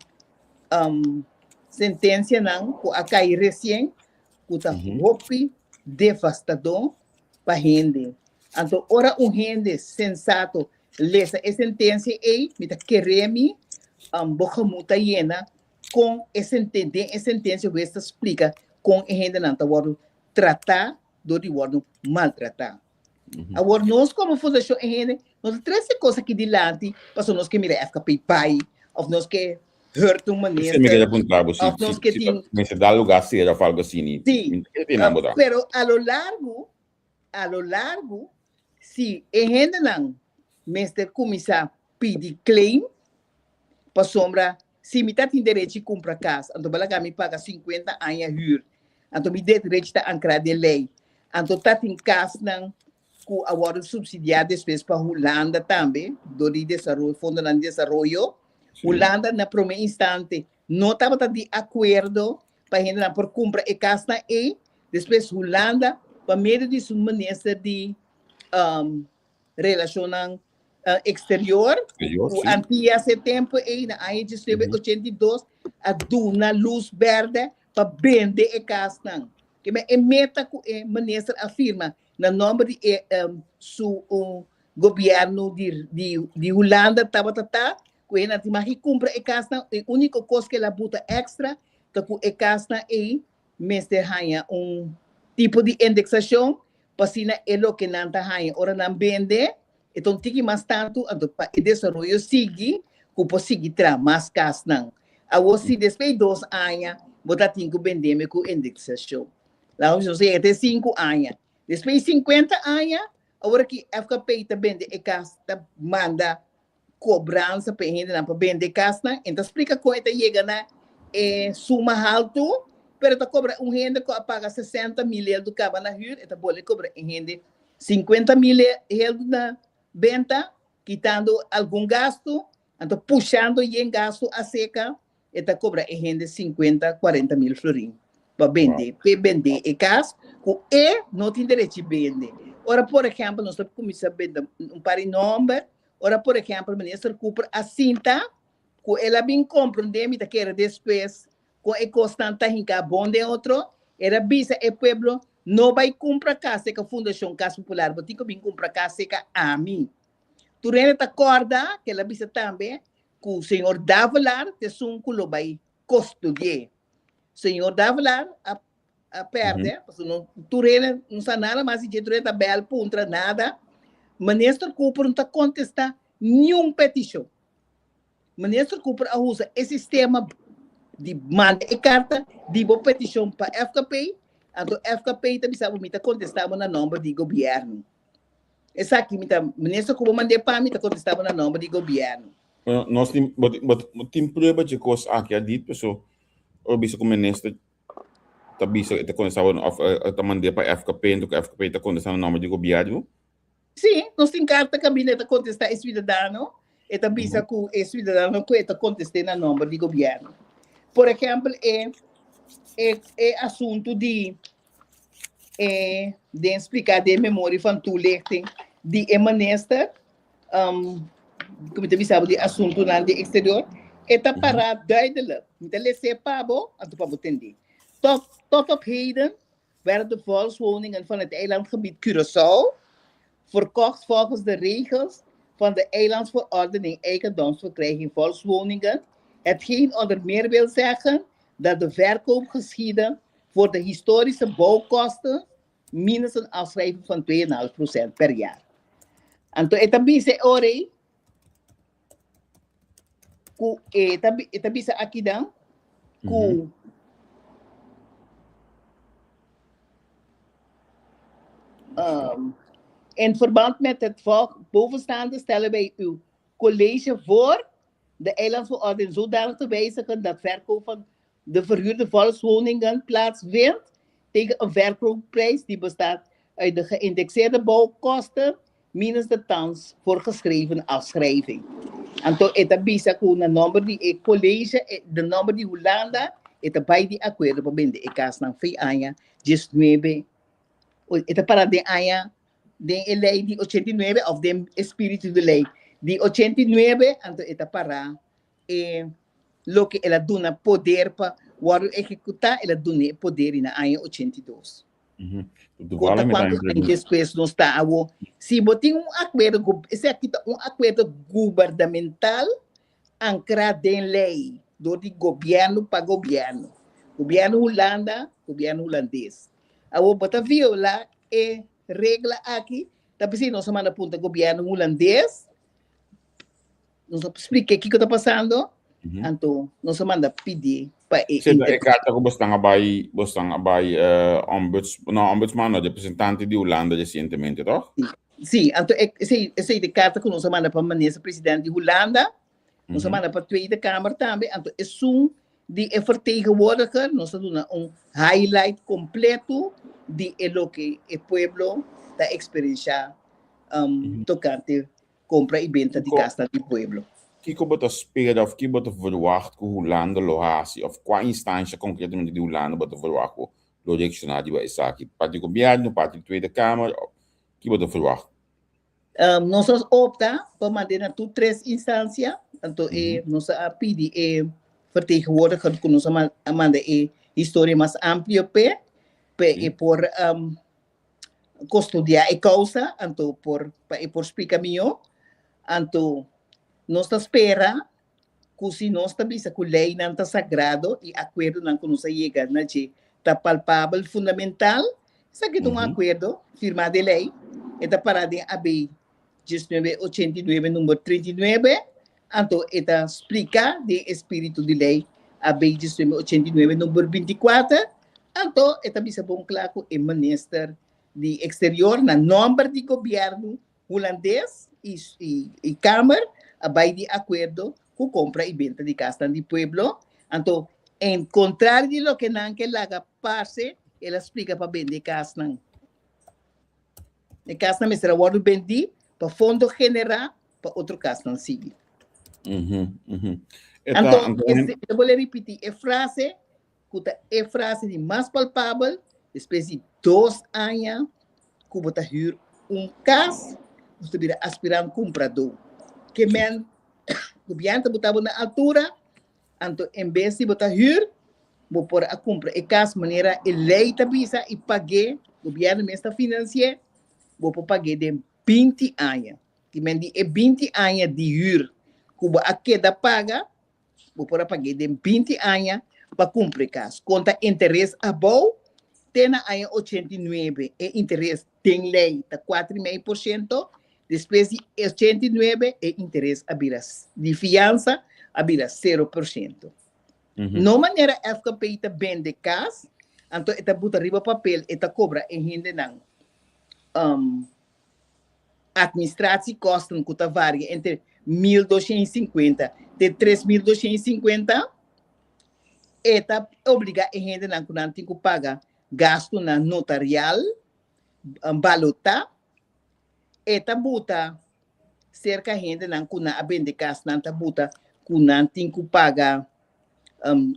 um, sentencianan cu a cai recien, cu ta hopi devastador pa hende. Anto ora un hende sensato lesa e sentencia ei, mi ta kere mi um, bo gemoed ta yena Kon e senten den e sentensia hues ta splika kon e hendenan ta wòrdu tratá dor di wòrdu maltratá. Awor nos komo Fundashon E Hende no ta trese kos aki dilanti pasobra nos ke mira FKP bai òf nos ke hurt un Esei mi minister kere puntra bo si òf nos si ke si ta tin mester da lugá sera òf algu asini. Sí, Mi ta kere tin nan bo ta. pero a lo largu a lo largu si e hendenan mester kuminsá pidi claim pasobra si mi ta tin derechi kumpra kas anto bo laga mi paga sinkuenta aña hür anto mi derechi ta ankrá den lei anto ta tin kasnan ku a wòrdu supsidiá despues pa Hulanda tambe dor di desaroyo fondonan di desaroyo Hulanda na promé instante no tabata di akuerdo pa hendenan por kumpra e kasnan ei despues Hulanda pa medio di su minister di Relashonnan Exterior, Exterior, ku sí. Antias e tempu ei na aña 1982 a duna lus bèrdè pa bende e kasnan. Keme e meta ku e minister a firma na nòmber di e su gobièrnu di di di Hulanda tabata ta ku e nan tin mag di kumpra e kasnan. E úniko kos ku el a buta èkstra ta ku e kasnan ei mester haña un tipo di indeksashon pa asina e loke nan ta haña ora nan bende e ta un tiki mas tantu anto pa e desaroyo sigui ku por sigui traha mas kasnan. Awor si despues di dos aña bo ta tin ku bende mi ku indeksashon. Laga nos bisa e ta e sinku aña. Despues di sinkuenta aña awor aki FKP ta bende e kas ta manda kobransa pa e hendenan pa bende kasnan. E ta splika kon e ta yega na e suma haltu, pero ta kobra un hende ku a paga 60.000 heldu kaba na hür, e ta bolbe kobra e hende 50.000 heldu na benta, kitando algun gastu, anto pushando yen gastu aseka, e ta kobra e hende 50, 40.000 florin pa bende, p'e bende e kas ku e no tin derechi bende. Ora por ehèmpel nos ta kuminsá bende un par di nòmber, Ora por ehempel Minister Cooper a sinta cu el a bin comprende, mi ta kere despues con e cosnan ta hinca bon den otro, el a bisa e pueblo no bay cumpra cas seca Fundacion Cas Popular, bo tin cu bin cumpra cas seca ami. Tur hende ta corda cu el a bisa tambe cu señor Davelaar ta esun cu lo bay custodie. Señor Davelaar a a perde, pasobra no tur hende no sa nada mas di dje, tur hende ta bel puntra nada. Minister Cooper no ta contesta niun peticion. Minister Cooper a usa e sistema di manda e carta di bo peticion pa FKP, anto FKP ta bisa bo mi ta contesta bo na nomber di gobierno. Esaki mi ta, minister Cooper mande pa mi ta contesta bo na nomber di gobierno. Bueno, nos tin, bo, bo, bo tin prueba dje kos aki a dit, paso ora bisa ku minister ta bisa e ta kontestá bo òf e ta mand'é pa FKP enton ku FKP ta kontestá na nòmber di gobièrnu? Sí, nos tin karta kaminda e ta kontestá e siudadano, e ta bisa ku e siudadano ku e ta kontest'é na nòmber di gobièrnu. Por ehèmpel e e, e asuntu di e den splika den memoria van toelichting di e minister, um, ku mi ta bisa bo di asuntunan di exterior, e ta para duidelijk. Mi ta lese pa bo, anto pa bo tende. Tot, tot op heden werden de volkswoningen van het eilandgebied Curaçao verkocht volgens de regels van de Eilandsverordening Eigendomsverkrijging Volkswoningen, hetgeen onder meer wil zeggen dat de verkoop geschiedde voor de historische bouwkosten minus een afschrijving van 2,5% per jaar. Anto e ta bisa e ora ei ku e ta e ta bisa akinan ku In verband met het bovenstaande stellen wij uw college voor de eilandsverordening zodanig te wijzigen dat verkoop van de verhuurde volkswoningen plaatsvindt tegen een verkoopprijs die bestaat uit de geïndexeerde bouwkosten minus de thans voorgeschreven afschrijving. Anto e ta bisa ku na nomber di e college, de nomber di Hulanda, e ta bai di akuerdo pa bende e kasnan fe aña diesnuebe, e ta para den aña den e lei di ochenta i nuebe òf den e spiritu di lei di ochenta i nuebe. Anto e ta para e loke el a duna poder pa wòrdu ehekutá, el a duna e poder na aña 82. Konta kuantu aña despues nos ta awo. Si bo tin un akuerdo, esaki ta un akuerdo gubernamental ankrá den lei dor di gobièrnu pa gobièrnu. Gobièrnu Hulanda, gobièrnu hulandes. Awo bo ta violá e regla aki, ta p'esei nos a manda punta gobièrnu hulandes. Nos a splika kiko ta pasando, anto nos a manda pidi pa e Sí, e karta ku bosnan a bai, bosnan a bai ombuds, no, ombudsman no, representante di Hulanda resientemente, toch? Sí, anto e, esei, esei de karta ku nos a manda pa minister president di Hulanda, nos a manda pa Tweede Kamer tambe, anto esun di e vertegenwoordiger, nos a duna un highlight kompleto di e loke e pueblo ta eksperenshá tokante kompra i benta di kasnan di pueblo. Kiko bo ta spera òf ki bo ta verwagt ku Hulanda lo hasi òf kua instansha konkretamente di Hulanda bo ta verwagt ku lo reakshoná riba esaki? Parti di gobièrnu, parti di Tweede Kamer, ki bo ta verwagt? Nos a opta pa mand'é na tur tres instansia, anto e nos a pidi e vertegenwoordiger ku nos a manda e historia mas amplio p'e, pa e por custodia e causa, anto por pa e por splica mihó. Anto nos ta spera cu si nos ta bisa cu leynan ta sagrado y acuerdonan cu nos a yega na dje ta palpabel fundamental, esaki ta un acuerdo firma den ley, e ta para den AB 1989 number 39, anto e ta splica den e spiritu di ley AB 1989 number 24, anto e ta bisa bon cla cu e minister di exterior na nomber di gobierno hulandes y y kamer a bay di acuerdo cu compra y benta di casnan di pueblo. Anto en contrario di loke nan ke laga parce, el a splica pa bende casnan. E kasnan mester a wòrdu bendí pa fondo generá pa otro kasnan sigui. Anto, e bolbe ripití e frase ku ta e frase di mas palpabel despues di 2 aña ku bo ta hür un kas, bo ta bira aspirant kumpradó. Ke men gobièrnu ta bota bo na altura. Anto en bes di bo ta hür, bo por a kumpra e kas manera e lei ta bisa i pag'é, gobièrnu mes ta finansi'é, bo por pag'é den 20 aña. Ti men di e 20 aña di hür ku bo a keda paga, bo por a pag'é den 20 aña pa kumpra e kas. Konta interes abou te na aña 89 e interes den lei ta 4,5%. Despues di 89 e interes a bira di fiansa a bira 0%. No manera FKP ta bende kas, anto e ta buta riba papel, e ta kobra e hendenan administratiekosten ku ta varia entre 1250 te 3250, e ta obliga e hendenan ku nan tin ku paga gastunan notarial, balotá. E ta buta serka hendenan ku nan a bende kas, nan ta buta ku nan tin ku paga.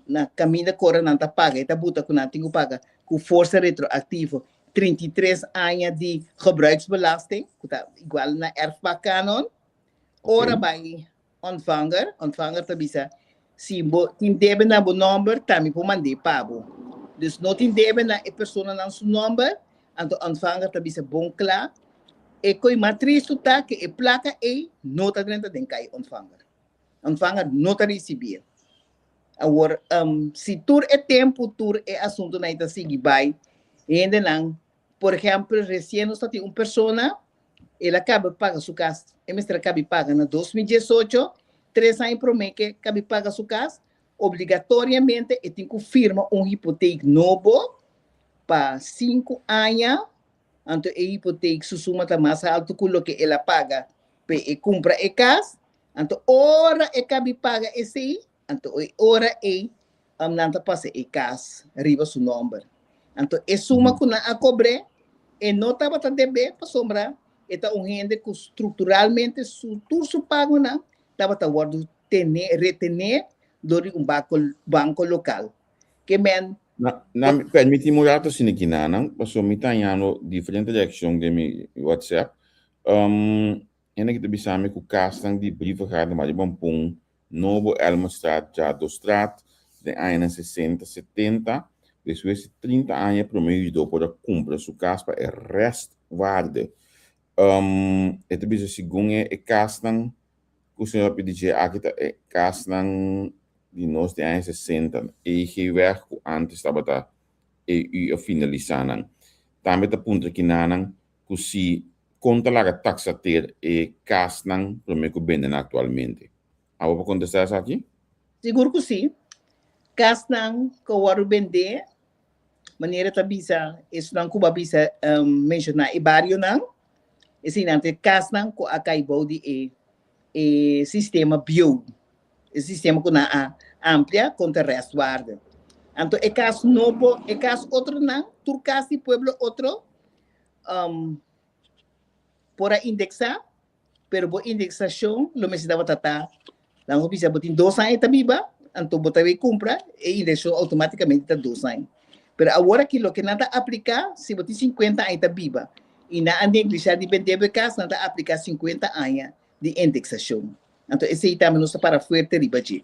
Na kaminda kora nan ta paga, e ta buta ku nan tin ku paga ku forsa retroaktivo 33 aña di gebruiksbelasting, ku ta igual na erfpachtkanon. Ora bai ontvanger, ontvanger ta bisa, si bo tin debe na bo nòmber, ta mi por mand'é pa bo. Dus no tin debe na e personanan su nòmber, anto ontvanger ta bisa bon kla, e koi mas tristu ta ku e plaka ei no ta drenta den kai ontvanger. Ontvanger no ta risibié. Awor, si tur e tempu tur e asuntunan ei ta sigui bai, hendenan, por ehèmpel, resien nos ta tin un persona, el a kaba paga su kas, e mester a kabi paga na 2018, tres aña promé ke kabi paga su kas, obligatoriamente e tin ku firma un hipotek nobo pa sinku aña, anto e hipotek su suma ta mas haltu ku loke el a paga p'e e kumpra e kas. Anto ora e kabi paga esei, anto e ora ei nan ta pasa e kas riba su nòmber. Anto e suma ku nan a kobr'é, e no tabata deb'é pasobra e ta un hende ku strukturalmente su tur su pagonan tabata wòrdu tené, retené dor di un bako, banko lokal. Ke men. Na, na mi permití mi un rato asina ki nan, pasobra mi ta hañando diferente reakshon den mi WhatsApp. Hende ki ta bisa mi ku kasnan di Brievengaard na Maribampun, Nobo Elmerstraat, Jadostraat, den añanan sesenta, setenta, despues di trinta aña promé hürdó por a kumpra su kas pa e restwaarde. E ta bisa segun e e kasnan ku señor a pidi dje aki ta e kasnan di nos den aña sesenta, EG-weg ku antes tabata EU a finalisá nan. Tambe ta puntra kinanan ku si Kon ta laga taksateer e kasnan promé ku bende nan aktualmente? Abo por kontestá esaki? Sigur ku sí. Kasnan ku a wòrdu bendé, manera ta bisa esnan ku bo a bisa menshoná e barionan, eseinan ta e kasnan ku a kai bou di e e sistema bieu, e sistema ku nan a amplia kontra restwaarde. Anto e kas nobo, e kas otronan, tur kas di pueblo otro, um, por a indexá, pero bo indexacion lo mester tabata ta, nan bo bisa bo tin dos aña ta biba, anto bo ta bay cumpra, e indexacion automaticamente ta dos aña. Pero awor aki loke nan ta aplica, si bo tin 50 aña ta biba, y nan a neglisha di bende bo e cas, nan ta aplica 50 aña di indexacion. Anto esey tambe nos ta para fuerte riba dje.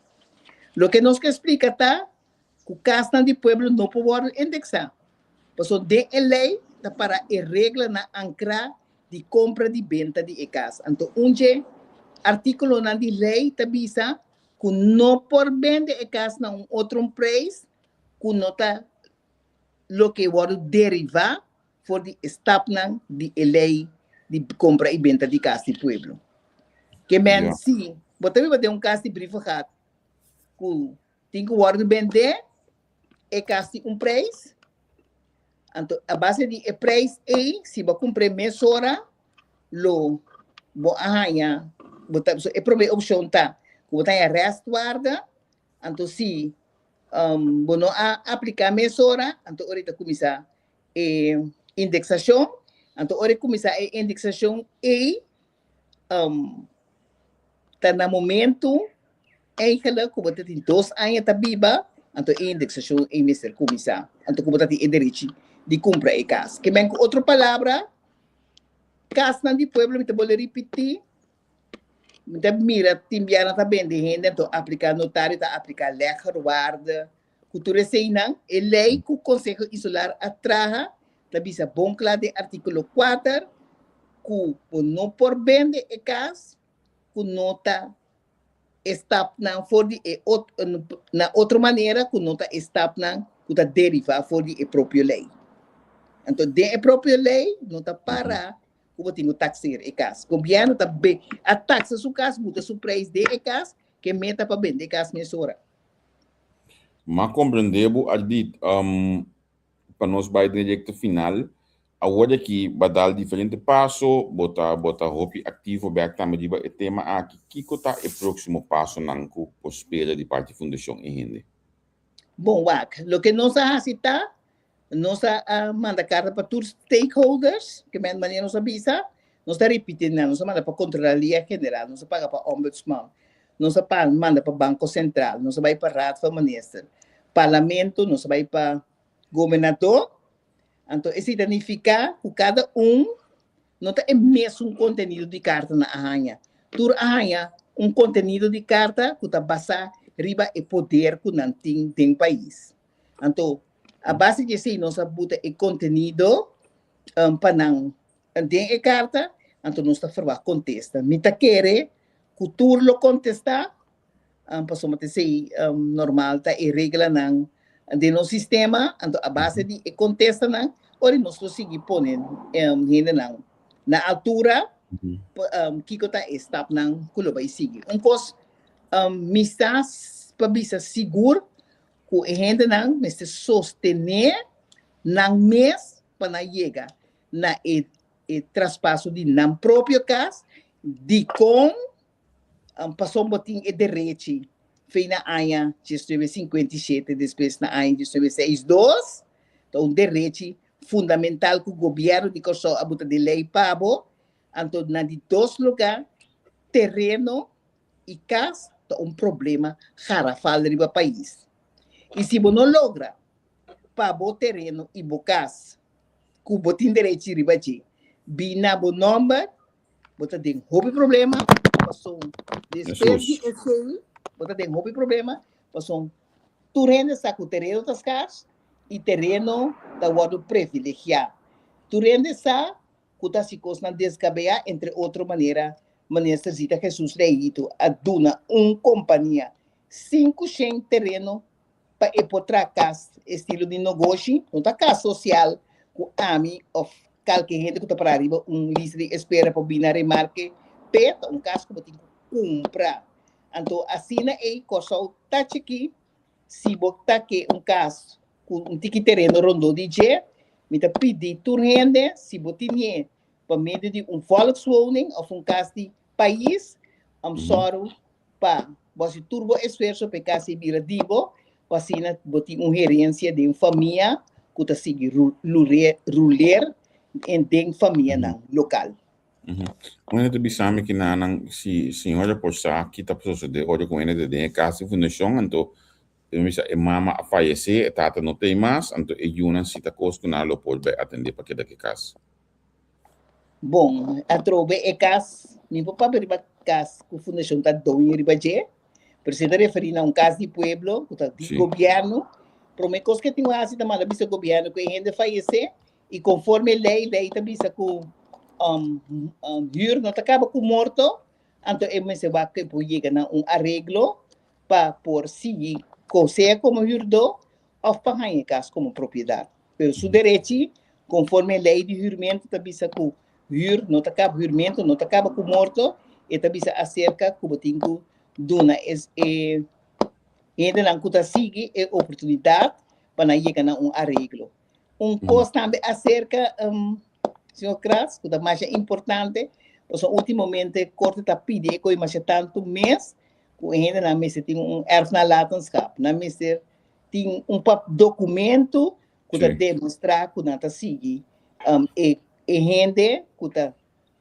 Loke nos ke splica ta, ku kasnan di pueblo no por wòrdu indeksá, pasobra den e lei ta para e reglanan ankrá di kompra di benta di e kas. Anto un dje artíkulonan di lei ta bisa ku no por bende e kas na un otro preis ku no ta loke wòrdu derivá for di e stapnan di e lei di kompra i benta di kas di pueblo. Ke men si bo ta biba den un kas di brievengat ku Tin ku wòrdu bendé e kas tin un preis. Anto a base di e preis ei, si bo a kumpr'é mesora, lo bo a haña, bo ta, so e promé opshon ta ku bo ta haña restwaarde, anto si bo no a apliká mesora, anto ora e ta kuminsá e indeksashon, anto ora e kuminsá e indeksashon ei, ta na momento eigenlijk ku bo ta tin dos aña ta biba, anto e indeksashon ei mester kuminsá, anto ku bo ta tin e derechi di kumpra e kas. Ke men ku otro palabra, kasnan di pueblo mi ta bolbe ripití, mi ta mira tin biaha nan ta bende hende anto apliká notario ta apliká leggerwaarde, ku tur eseinan e lei ku Konseho Insular a traha ta bisa bon kla den artíkulo kuater ku bo no por bende e kas ku no ta e stapnan for di e na otro manera ku no ta e stapnan ku ta derivá for di e propio lei. Anto den e propio lei no ta para ku bo tin ku takseer e kas. Gobièrnu ta a taksa su kas, buta su preis den e kas, ke meta pa bende e kas mesora. M'a comprende bo Ardit, pa nos bai den recta final, awor aki ba dal diferente paso, bo ta bo ta hopi activo bek tambe riba e tema aki, kico ta e proximo pasonan cu por spera di parti Fundacion E Hende? Bon wak, loke nos a haci ta, nos a manda carta pa tur stakeholders, ke men manera nos a bisa, nos ta ripiti nan, nos a manda pa Contraloria General, nos a paga pa Ombudsman. Nos a manda pa Banko Sentral, nos a bai pa Raad van Minister, Parlamento, nos a bai pa Gobernador. Anto esei ta nifiká ku kada un no ta e mesun kontenido di karta nan a haña. Tur a haña un kontenido di karta ku ta basá riba e poder ku nan tin den pais. Anto a base di esei nos a buta e kontenido pa nan den e karta, anto nos ta ferwagt kontesta. Mi ta kere ku tur lo kontestá, pasobra ta esei normal ta e reglanan den nos sistema, anto a base di e kontestanan ora nos lo sigui pone hendenan na altura kiko ta e stapnan ku lo bai sigui. Un kos mi sa pa bisa sigur ku e hendenan mester sostené nan mes pa nan yega na e e traspaso di nan propio kas, dikon pasobra bo tin e derechi fei na aña 1957 despues na aña 1962, ta un derechi fundamental ku gobièrnu di Kòrsou a buta den lei pa bo, anto na di dos lugá tereno i kas ta un problema garafal riba pais. I si bo no logra pa bo tereno i bo kas ku bo tin derechi riba dje bin na bo nòmber, bo ta den hopi problema, pason despues di esei bo ta den hopi problema, pason tur hende sa ku tereno ta skars i tereno ta wòrdu privilegiá. Tur hende sa ku ta hasi kosnan deskabeyá, entre otro manera Minister Zita Jesus Leito a duna un kompania 500 tereno pa e por traha kas estilo di nogoshi, no ta kas sosial ku ami òf kalke hende ku ta pará riba un lista di espera por bini na remarke p'e, ta un kas ku bo tin ku kumpra. Anto asina ei Kòrsou ta chikí, si bo ta ke un kas ku un tiki tereno rondó di dje, mi ta pidi tur hende si bo tinié pa medio di un volkswoning òf un kas di pais, sòru Pa bo hasi tur bo esfuerso pa e kas ei bira di bo, pa asina bo tin un herensia den famia ku ta sigui ruler den famianan lokal. Un hende ta bisa mi ki nan si señora por sa ki ta sosode ora ku un hende ta den e kas di fundashon, anto e bisa e mama a fayesé, e tata no ta ei mas, anto e yunan si ta kos ku nan lo por bai atendé pa keda ku e kas. Bon, atrobe e kas, mi por papia riba kas ku fundashon ta doño riba dje, pero si ta referí na un kas di pueblo ku ta di gobièrnu, promé kos ke tin ku hasi ta manda bisa gobièrnu ku e hende fayesé i konforme lei, lei ta bisa ku hür no ta kaba ku morto, anto e mester wak ku e por yega na un areglo pa por sigui sea komo hürdó òf pa haña e kas komo propiedat. Pero su derechi, konforme e lei di hürmentu ta bisa ku hür no ta kaba, hürmentu no ta kaba ku morto, e ta bisa aserka ku bo tin ku duna es e hendenan ku ta sigui e oportunidat pa nan yega na un areglo. Un kos tambe aserka, señor Kras, ku ta masha importante, pasobra ultimamente korte ta pidi e koe masha tantu mes ku e hendenan mester tin un erfnalatenschap, nan mester tin un pap documento ku ta demostrá ku nan ta sigui um, e, e hende ku ta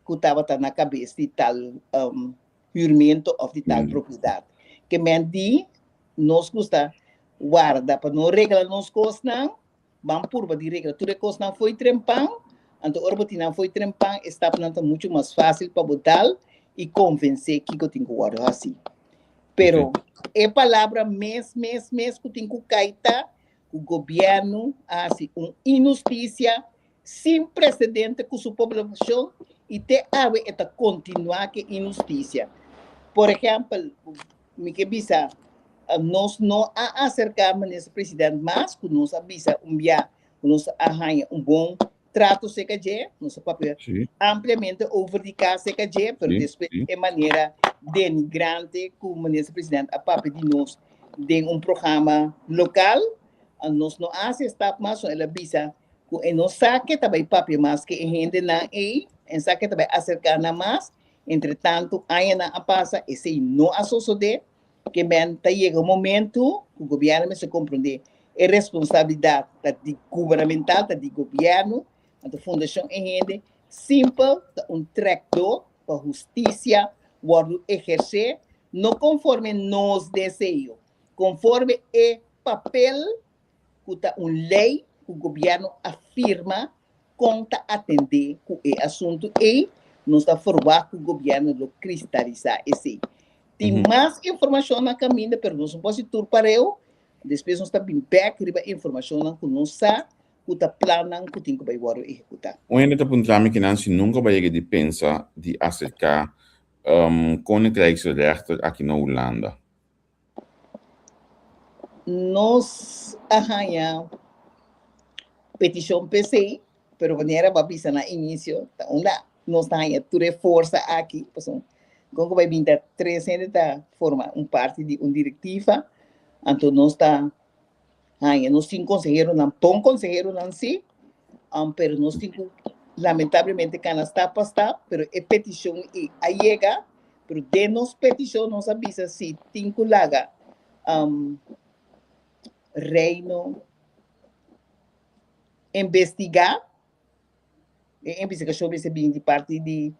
ku tabata na kabes di tal um, huurmento of di tal propiedat. Ke men di nos gusta warda pa no regla nos kosnan, ban purba di regla tur e kosnan fo'i trempan, anto ora bo tin nan fo'i trempan e stapnan ta muchu mas fásil pa bo dal i konvensé kiko tin ku wòrdu hasí. Pero e palabra mes, mes, mes ku tin ku kai ta ku gobièrnu a hasi un inhustisia sin presedente ku su poblashon i te awe e ta kontinuá ku e inhustisia. Por ehèmpel, mi ke bisa, nos no a aserká Minister President mas ku nos a bisa un bia ku nos a haña un bon trato cerca dje, nos a papia ampliamente over di cas cerca dje, pero despues e manera denigrante cu minister president a papia di nos den un programa local, nos no a haci e stap mas, so el a bisa cu e no sa ke ta bay papia mas ke e hendenan ey, e sa ke ta bay acerca nan mas, entre tanto añanan a pasa, esey no a sosode. Ke men ta yega un momento ku gobièrnu mester komprondé e responsabilidat ta di gubernamental, ta di gobièrnu, anto Fundashon e Hende simpel ta un trekdó pa hustisia wòrdu ehersé. No konforme nos deseo, konforme e papel ku ta un lei ku gobièrnu a firma kon ta atendé ku e asuntu ei, nos ta ferwagt ku gobièrnu lo kristalisá esei. Tin mas informashon na kaminda, pero nos no por hasi tur pareu, despues nos ta bin bèk riba informashonnan ku nos sa ku ta plannan ku tin ku bai wòrdu ehekutá. Un hende ta puntra mi kinan si nunka bo a yega di pensa di aserká Koninkrijksrechter aki na Hulanda. Nos a haña petishon p'esei, pero manera bo a bisa na inisio, ta unda nos ta haña tur e forsa aki, pasobra kon ku bai bin ta tres hende ta forma un parti di un direktiva, anto nos ta haña, nos tin konseheronan, bon konseheronan sí, pero nos tin ku lamentablemente kana stap pa stap, pero e petishon ei a yega. Pero den nos petishon nos a bisa si tin ku laga Reino investigá. E investigashon mester bini di parti di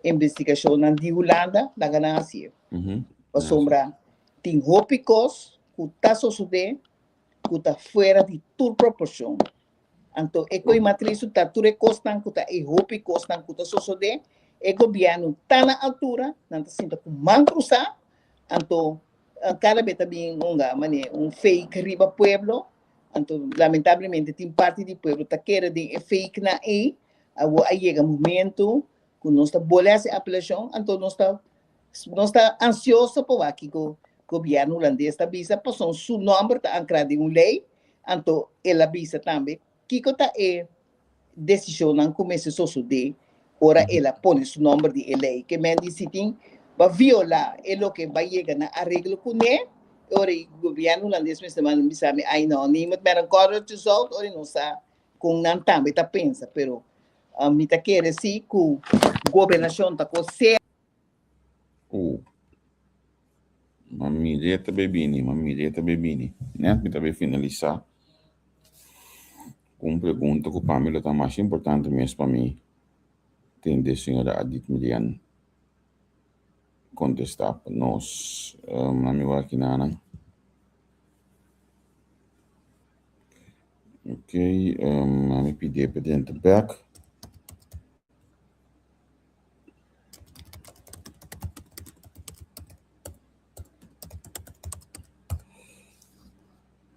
investigashonnan di Hulanda, laga nan hasié. Pasobra tin hopi kos ku ta sosodé ku ta fuera di tur proporshon. Anto e koe matriz ta tur e kosnan ku ta e hopi kosnan ku ta sosodé, e gobièrnu ta na altura, nan ta sinta ku man krusá, anto kada bes ta bin un manera un fake riba pueblo, anto lamentablemente tin parti di pueblo ta kere den e fake nan ei, awor a yega momento ku nos ta bole hasi apelashon, anto nos ta nos ta ansioso pa wak kiko gobièrnu hulandes ta bisa pasobra su nòmber ta ankrá den un lei. Anto el a bisa tambe kiko ta e desishonnan ku mester sosodé ora el a pone su nòmber di e lei. Ke men di si tin ba violá e loke ba yega na areglo kuné, e ora e gobièrnu hulandes mester manda bisa mi, ai no, ni met mèr un kòrdeltje zout ora no sa kon nan tambe ta pensa. Pero mi ta kere si ku gobernashon ta kos. Uh. Ma mire ta bay bini, ma mire ta bay bini. Net mi ta bay finalisa cu un pregunta cu pa mi lo ta mas importante mes pa mi tende señora Adit Mirian contesta pa nos. Um, na mi wak kinanan. Ok, um, mi pidi pa drenta back.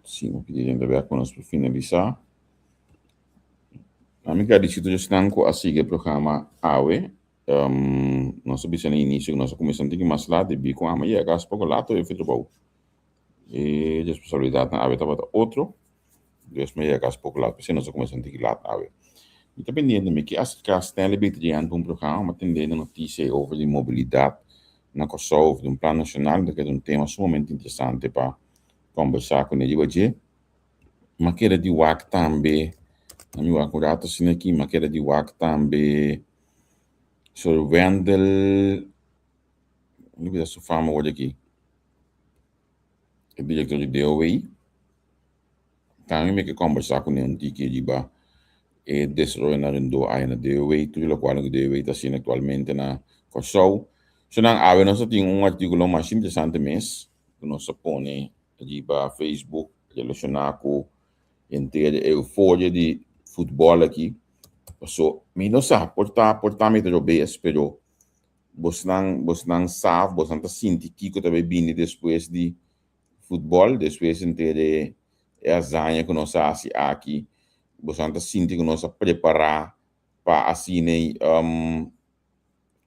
Sí, mi pidi den bek pa nos por finalisá. Mi gradisí tur esnan ku a sigui e programa awe. Nos a bisa na inisio ku nos a kuminsá un tiki mas lat debí ku amo yega kas poko lat oe for trabou. E responsabilidatnan awe tabata otro. Dios me yega kas poko lat, p'esei nos a kuminsá un tiki lat awe. Mi ta pendiente mi ke aserká Stanley Betrian pa un programa, mi a tende na notisia over di mobilidat na Kòrsou over di un plan nashonal, mi ta kere un tema sumamente interesante pa kòmbersá kuné riba dje. Mi a kere di wak tambe, na mi wak un rato asina aki, mi a kere di wak tambe Sir Wendel, mi olbida su fama awor aki. E director di DOW tambe mi ke combersa cu ne un tiki riba e desaroyonan rondó aya na DOW, tur locual cu DOW ta haciendo actualmente na Kòrsou. So nan awe nos a tin un articulo masha interesante mes cu nos a pone riba Facebook relaciona cu henter e euforia di futbol aki. Paso mi no sa, por ta, por ta mi ta robes, pero Bosnan, bosnan sa, bosnan ta sinti kiko ta bay bini despues di futbol, despues henter e e hazaña ku nos a hasi aki, bosnan ta sinti ku nos a prepará pa asina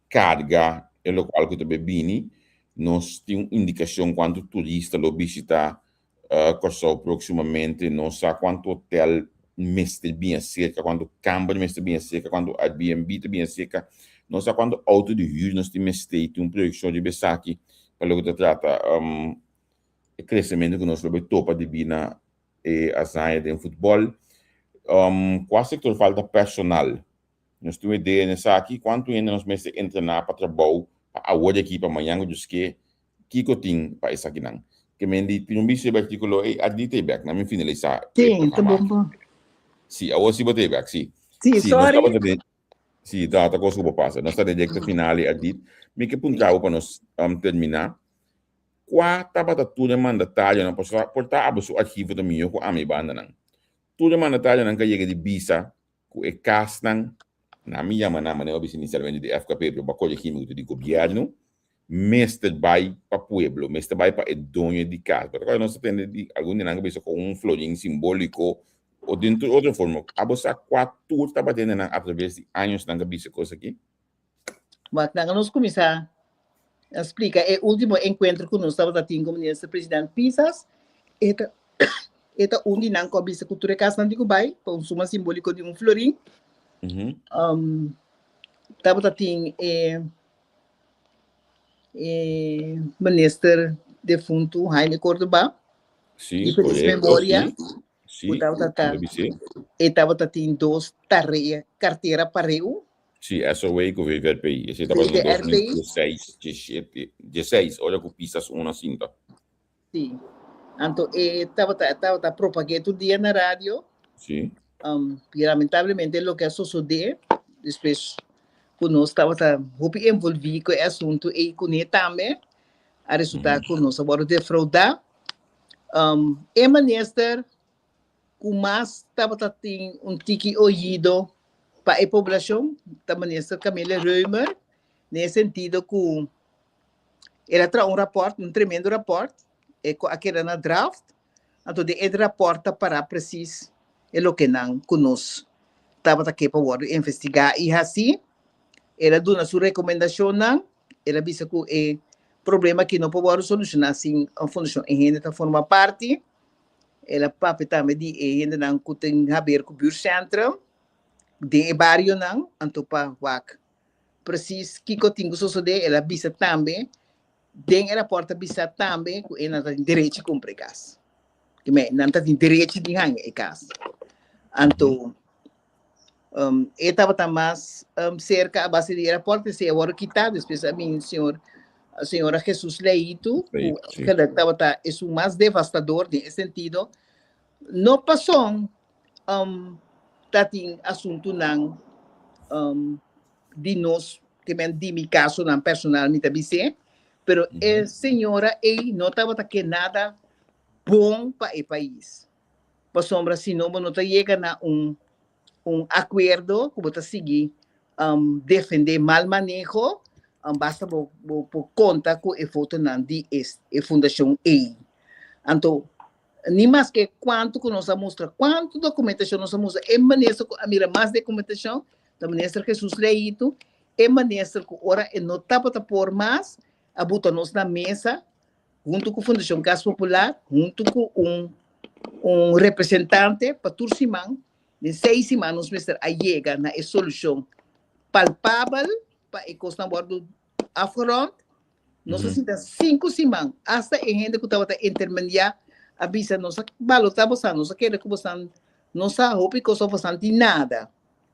karga e lokual ku ta bay bini. Nos tin un indikashon kuantu turista lo bishita Kòrsou próksimamente, nos sa kuantu hotel mester bin aserka, kuantu kamber mester bin aserka, kuantu Airbnb ta bin aserka, nos sa kuantu outo di hür nos tin mester i tin un proyekshon riba esaki pa loke ta trata e kresementu ku nos lo bai topa debí na e hazaña den futbòl. Kua sektor falta personal? Nos tin un idea na esaki? Kuantu hende nos mester entrená pa trabou pa awor di aki pa mañan ku Dios ke? Kiko tin pa esakinan? Ke men di tin un bishi riba artíkulo ei, a di ta e bèk. Nan mi finalisá e Sí, ta programa bon aki. bon. Sí, awor sí bo ta e bèk, sí. Sí, Sí, nos sorry. tabata den, sí, ta, ta kos ku bo pasa. Nos ta den direkto final ei, Adit. Mi ke puntra bo pa nos terminá. Kua tabata tur e mandatarionan, pasobra por ta abo su archivo ta mihó ku ami bandanan. Tur e mandatarionan ku a yega di bisa ku e kasnan, nan mi yama nan manera bo bisa inisialmente di FKP, pero bo a koregí mi ku ta di gobièrnu, mester bai pa pueblo, mester bai pa e doño di kas. Bo ta kòrda nos ta tende di algun di nan ku a bisa ku un florin simbóliko o den tur otro forma. Abo sa kua tur tabata hende nan atraves di añosnan ku a bisa e kos aki? Wak, laga nos kuminsá a splika e último enkuentro ku nos tabata tin ku Minister President Pisas. E ta e ta un di nan ku a bisa ku tur e kasnan tin ku bai pa un suma simbóliko di un florin. Um, tabata tin e e minister defuntu Jaime Cordoba Sí, di feliz korekto, memoria. sí. Sí, Ku tabata ta mi bis'é. e tabata tin dos tarea kartera pareu. Sí, SOA ku VVRP. Esei tabata na VVRP. 2016, 17, 16, ora ku Pisas 1 a sinta. Sí. Anto e tabata tabata propag'é tur dia na radio. Sí. Um, y lamentablemente loke a sosodé despues ku nos tabata hopi envolví ku e asuntu ei kuné tambe, a resultá ku nos a wòrdu defraudá. Um, e minister ku mas tabata tin un tiki oido pa e poblashon ta minister Camille Römer, den e sentido ku el a traha un rapòrt, un tremendo rapòrt, e ku a keda na draft, anto den e rapòrt ta pará presis e lokenan ku nos tabata ke pa wòrdu investigá i hasí. El a duna su rekomendashonnan, el a bisa ku e problema aki no por wòrdu solushoná sin un fundashon e hende ta forma parti. El a papia tambe di e hendenan ku tin haber ku buurtcentrum den e barionan, anto pa wak presis kiko tin ku sosodé. El a bisa tambe, den e rapòrt a bisa tambe ku e nan ta tin derechi kumpra e kas. Kime nan ta tin derechi di haña e kas. Anto e tabata mas serka a base di e rapòrt, p'esei a wòrdu kitá. Despues a bini señor señora Jesus Leito, ku keda tabata esun mas devastador den e sentido. No pason ta tin asuntunan di nos, ke men di mi kasonan personal mi ta bis'é, pero e señora ei no tabata ke nada bon pa e pais. Pasobra si no bo no ta yega na un un akuerdo ku bo ta sigui defendé mal maneho, basta bo bo por konta ku e votonan di e e fundashon ei. Anto ni maske kuantu ku nos a mustra, kuantu dokumentashon nos a mustra, e minister ku a mira mas dokumentashon ta minister Jesus Leito, e minister ku ora e no tabata por mas a buta nos na mesa huntu ku Fundashon Kas Popular, huntu ku un un representante pa tur siman, den seis siman nos mester a yega na e solushon palpabel pa e kosnan wòrdu afgerond. Nos a sinta sinku siman, asta e hende ku tabata intermediá a bisa nos a balotá bosan, nos a kere ku bosan no sa hopi kos òf bosan tin nada,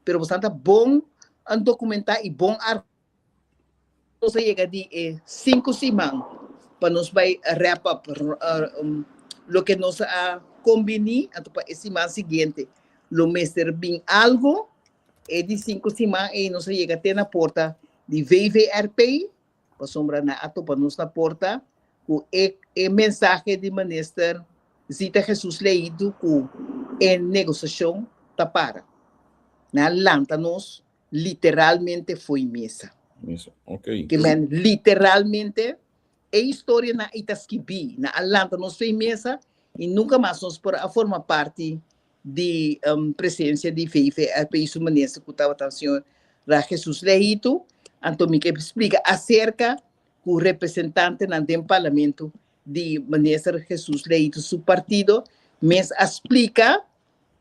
pero bosan ta bon dokumentá i bon Nos a yega di e sinku siman pa nos bai wrap up loke nos a kombiní, anto pa e siman siguiente lo mester bin algu. E di sinku siman ei nos a yega te na porta di VVRP, pasobra nan a topa nos na porta ku e e mensahe di Minister Zita Jesus Leito ku e negosiashon ta para. Nan a lanta nos literalmente fo'i mesa. Mesa, ok. Ke men literalmente e historia nan ei ta skibí. Nan a lanta nos fo'i mesa i nunka mas nos por a forma parti di presensia di VVRP su minister ku tabata señor Ra Jesus Leito. Anto mi ke splika aserka ku representantenan den parlamento di minister Jesus Leito su partido mes a splika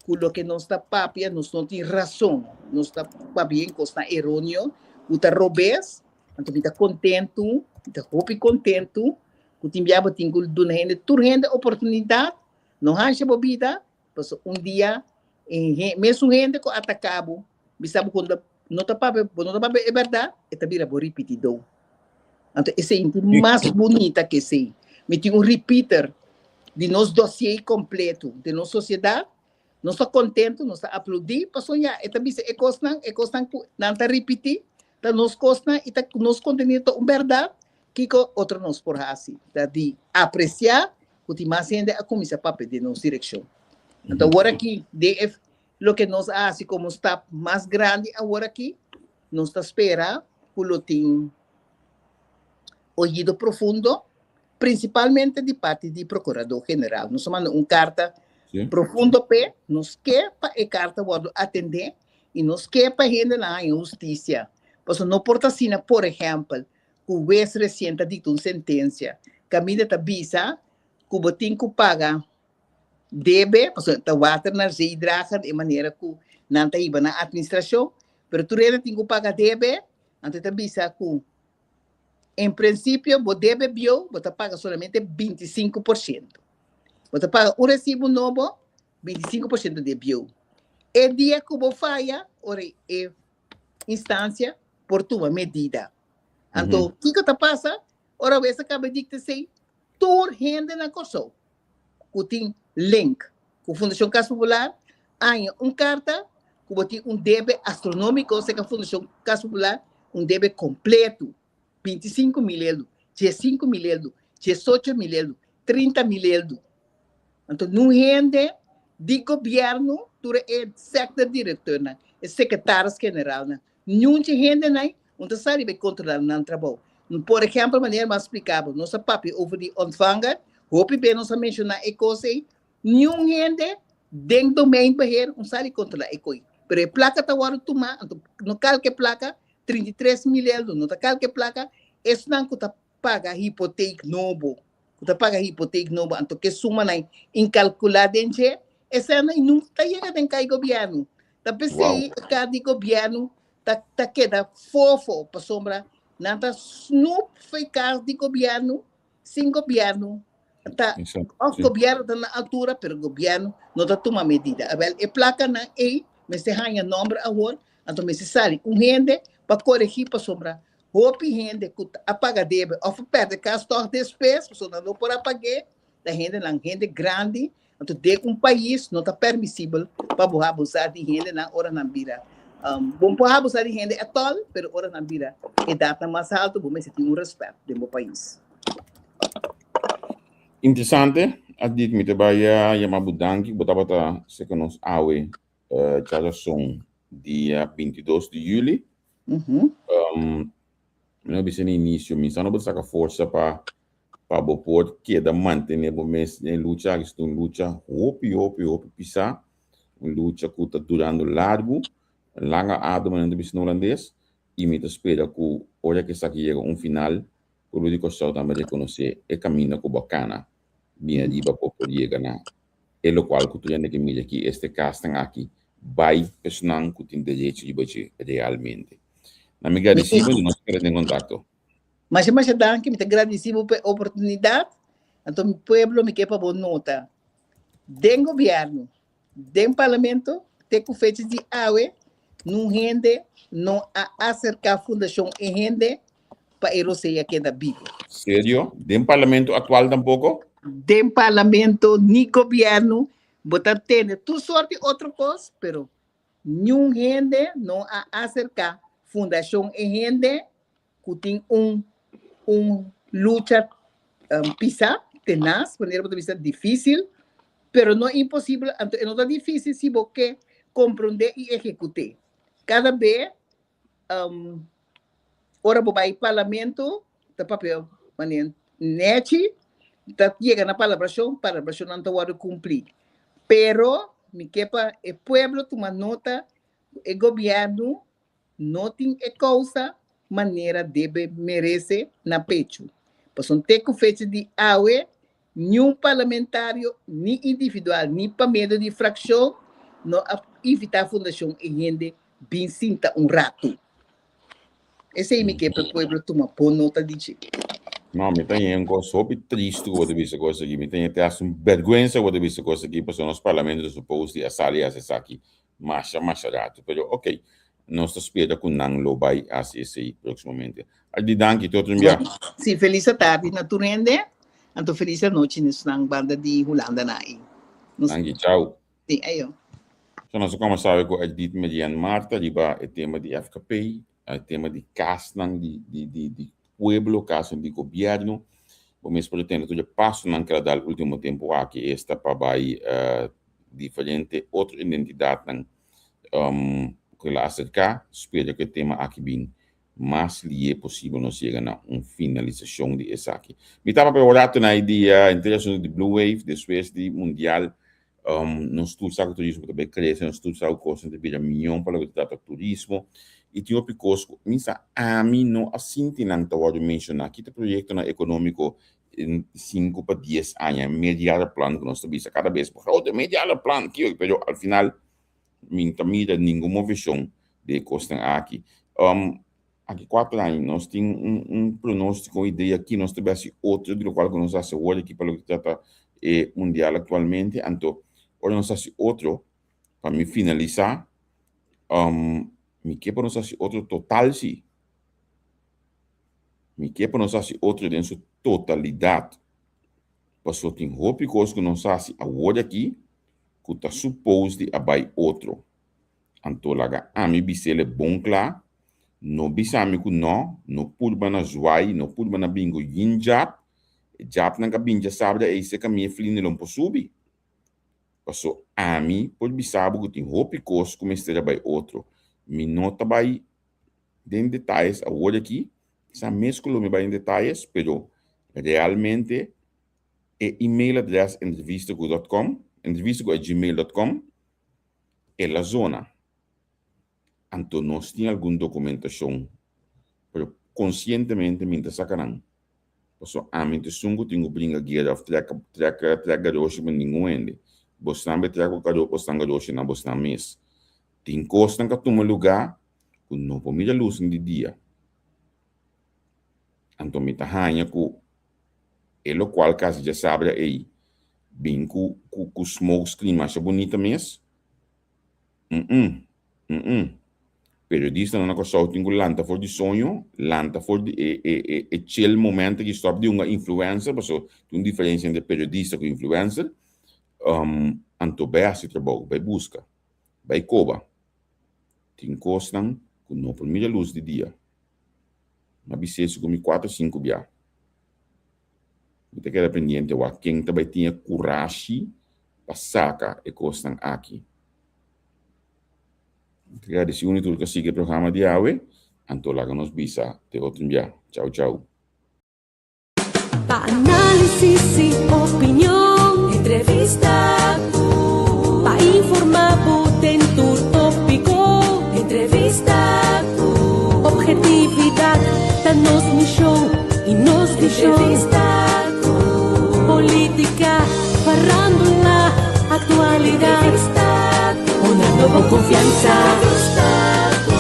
ku loke nos ta papia nos no tin rason, nos ta papia en kosnan eroneo ku ta robes, anto mi ta kontentu, mi ta hopi kontentu ku tin bia bo tin ku duna hende, tur hende oportunidat, no hansha bo bida, pasobra un dia e mesun hende ku ataka bo, bisa bo ku no ta papia, bo no ta papia e bèrdat, e ta bira bo ripitidó. Anto esei tin mas bunita ke esei. Mi tin un repeater di nos dossier completo den nos sociedad. Nos ta contento, nos ta aplaudi, pasobra ya e ta bisa e cosnan, e cosnan cu nan ta ripiti, ta nos cosnan y ta nos contenido ta un berdad. Kiko otro nos por hasi? Ta di apresiá ku tin mas hende a kuminsá papia den nos direkshon. Anto awor aki, den e loke nos a hasi komo stap mas grandi awor aki, nos ta spera ku lo tin oido profundo, prinsipalmente di parti di Prokurador General. Nos a manda un karta profundo p'e, nos ke pa e karta wòrdu atendé i nos ke pa hendenan haña hustisia. Pasobra no por ta asina, por ehèmpel, ku wes resien ta dikta un sentensia kaminda ta bisa ku bo tin ku paga debe, pasobra ta water naar zee dragen, e manera ku nan ta hiba nan atministrashon, pero tur hende tin ku paga debe, anto e ta bisa ku en prinsipio bo debe bieu, bo ta paga solamente 25%. Bo ta paga un resibu nobo, 25% di e bieu. E dia ku bo faya, ora e instansia por tuma medida. Anto, kiko ta pasa? Ora wes a kaba dikta esei, tur hende na Kòrsou ku tin link ku Fundashon Kas Popular haña un karta ku bo tin un debe astronómiko serka Fundashon Kas Popular, un debe kompletu, 25 mil eldu, 15 mil eldu, 18 mil eldu, 30 mil eldu. Anto niun hende di gobièrnu, tur e sector directornan, e secretaris generalnan, niun dje hendenan no ta sa riba e kontrolá nan trabou. Por ehèmpel, manera mi a splika bo, nos a papia over di ontvanger, hopi be nos a menshoná e kos ei, niun hende den domeinbeheer no sa di kontrolá e koi. Pero e plaka ta wòrdu tumá, anto no kalke plaka, 33 mil eldu, no ta kalke plaka, esnan ku ta paga hipoteek nobo, ku ta paga hipoteek nobo, anto ke sumanan inkalkulá den dje, eseinan nunka ta yega den kai gobièrnu. Ta p'esei e kar di gobièrnu ta ta keda fofo, pasobra nan ta snoep for e kar di gobièrnu sin gobièrnu ta òf gobièrnu ta na altura, pero gobièrnu no ta tuma medida. Awèl e plakanan ei mester haña nòmber awor, anto mester sali un hende pa koregí pasobra hopi hende ku a paga debe òf a pèrdè kas tòg despues, pasobra nan no por a pag'é, ta hendenan, hende grandi, anto den un pais no ta permisibel pa bo abusá di hendenan ora nan bira. Bo por abusá di hende ètòl, pero ora nan bira edatnan mas haltu bo mester tin un rèspèt den bo pais. Interesante, Adit, mi ta bai yama bo danki ku bo tabata serka nos awe djarason dia 22 di yüli. Mi a bisa na inicio, mi sa no bo ta saca forsa pa pa bo por keda mantene bo mes den e lucha aki. Ta un lucha hopi, hopi, hopi pisa, un lucha cu ta durando largu, langa adem manera nan ta bisa na hulandes, y mi ta spera cu ora cu esaki yega un final, pueblo di Kòrsou tambe rekonosé e kaminda ku bo a kana bini ariba pa bo por yega na e lokual ku tur hende ke mira ki este kasnan aki bai esnan ku tin derecho riba dje realmente. Na mi gradisí bo i nos keda den kontakto. Masha masha danki, mi ta gradisí bo pa e oportunidat. Anto mi pueblo mi ke pa bo nota den gobièrnu Den Parlamento, te ku fecha di awe, nun hende no a aserká Fundashon E Hende pa e rosea keda bibu. Serio? Den Parlamento aktual tampoko? Den Parlamento ni gobièrnu bo ta tende tur sort di otro kos, pero niun hende no a aserká Fundashon E Hende ku tin un un lucha pisá, tenaz, manera bo ta bisa difísil, pero no imposibel, anto e no ta difísil si bo ke komprondé i ehekut'é. Kada be ora bo bai parlamento ta papia manera nèchi, ta yega na palabrashon, palabrashonnan ta wòrdu kumplí. Pero mi ke pa e pueblo tuma nota ku e gobièrnu no tin e kousa manera debe merese na pechu. Pasobra te ku fecha di awe niun parlamentario ni individual ni pa medio di frakshon no a invitá Fundashon e hende bin sinta un ratu. Esei mi ke pa e pueblo tuma bon nota di dje. No, mi ta haña un kos hopi tristu ku bo ta bisa kos aki. Mi ta haña te hasta un bèrgwensa ku bo ta bisa kos aki pasobra nos parlamento ta supos di a sali hasi esaki Masha masha rato, pero ok, nos ta spera cu nan lo bay haci esey proximamente. Aldi danki, te otro bia. Sí, feliz atardi na tur hende, anto feliz anochi na esnan banda di Hulanda na ei. Nos Danki, chao. Sí, ayo. So nos a combersa awe cu Edith Merian Martha riba e tema di FKP, e tema di casnan di di di di. pueblo, kas di gobièrnu. Bo mes por tende tur e pasonan ku el a dal último tempu aki, esta pa bai diferente otro identidatnan ku el a aserká. Spera ku e tema aki bin mas lié posibel nos yega na un finalisashon di esaki. Mi tabata papia un rato na e dia henter asuntu di Blue Wave despues di Mundial. Nos tur sa ku turismo ta bai krese, nos tur sa ku kosnan ta bira mion pa loke ta trata turismo i tin hopi kos ku mi sa ami no a sinti nan ta wòrdu menshoná. Ki ta proyektonan ekonómiko sinku pa dies aña, meerjarenplan ku nos ta bisa kada bes, grote meerjarenplan, kiko, pero al final Mi no ta mira ningun moveshon den e kosnan aki. Aki kuater aña nos tin un un pronóstiko, un idea ki nos ta bai hasi otro di lokual ku nos a hasi awor aki pa loke ta trata e mundial aktualmente. Anto ora nos hasi otro, pa mi finalisá, mi ke pa nos hasi otro total si. Mi ke pa nos hasi otro den su totalidat. Pasobra tin hopi kos ku nos hasi awor aki ku ta supos di a bai otro. Anto laga ami bis'el e bon kla, no bisa mi ku no, no purba na zwai, no purba na bin ku yin jab, e jabnan ka bin djasabra ei se ka mi e flini lo por subi. Paso ami por bisa bo ku tin hopi kos ku mester a bai otro. Mi no ta bai den detayes awor aki, sa mes ku lo mi bai den detayes, pero realmente E email adres entrevistacu dot com, entrevistacu at gmail dot com, e la zona. Anto nos tin algun documentacion, pero conscientemente mi ta saca nan. Pasobra ami ta esun cu tin cu bringa guera of trek trek trek garoshi pa ningun hende. Bosnan bay trek bo bosnan garoshi na bosnan mes. Tin cosnan ca tuma lugar cu no por mira luz di dia. Anto mi ta haña cu E locual casi dja sabra ey bin cu cu smoke screen masha bunita mes. Mm-mm, mm-mm. Periodistanan na Kòrsou tin ku lanta for di soño, lanta for di e e e e chill momento aki, stòp di hunga influencer, paso tin un diferensia entre periodista ku influencer. Anto bai hasi trabou, bai buska, bai koba. Tin kosnan ku no por mira lus di dia. Mi a bis'é su ku mi kuater sinku bia. Mi ta keda pendiente wak ken ta bai tin e kurashi pa saka e kosnan aki. Mi ta gradisí unu tur ku a sigui e programa di awe, anto laga nos bisa te otro bia. Chau chau. Pa análisis y opinion, entrevista cu. Pa informa bo den tur tópico, entrevista cu. Objetividad ta nos misión y nos visión. Entrevista cu. Política, farándula, actualidad. Entrevista cu. Honrando bo confianza. Entrevista cu.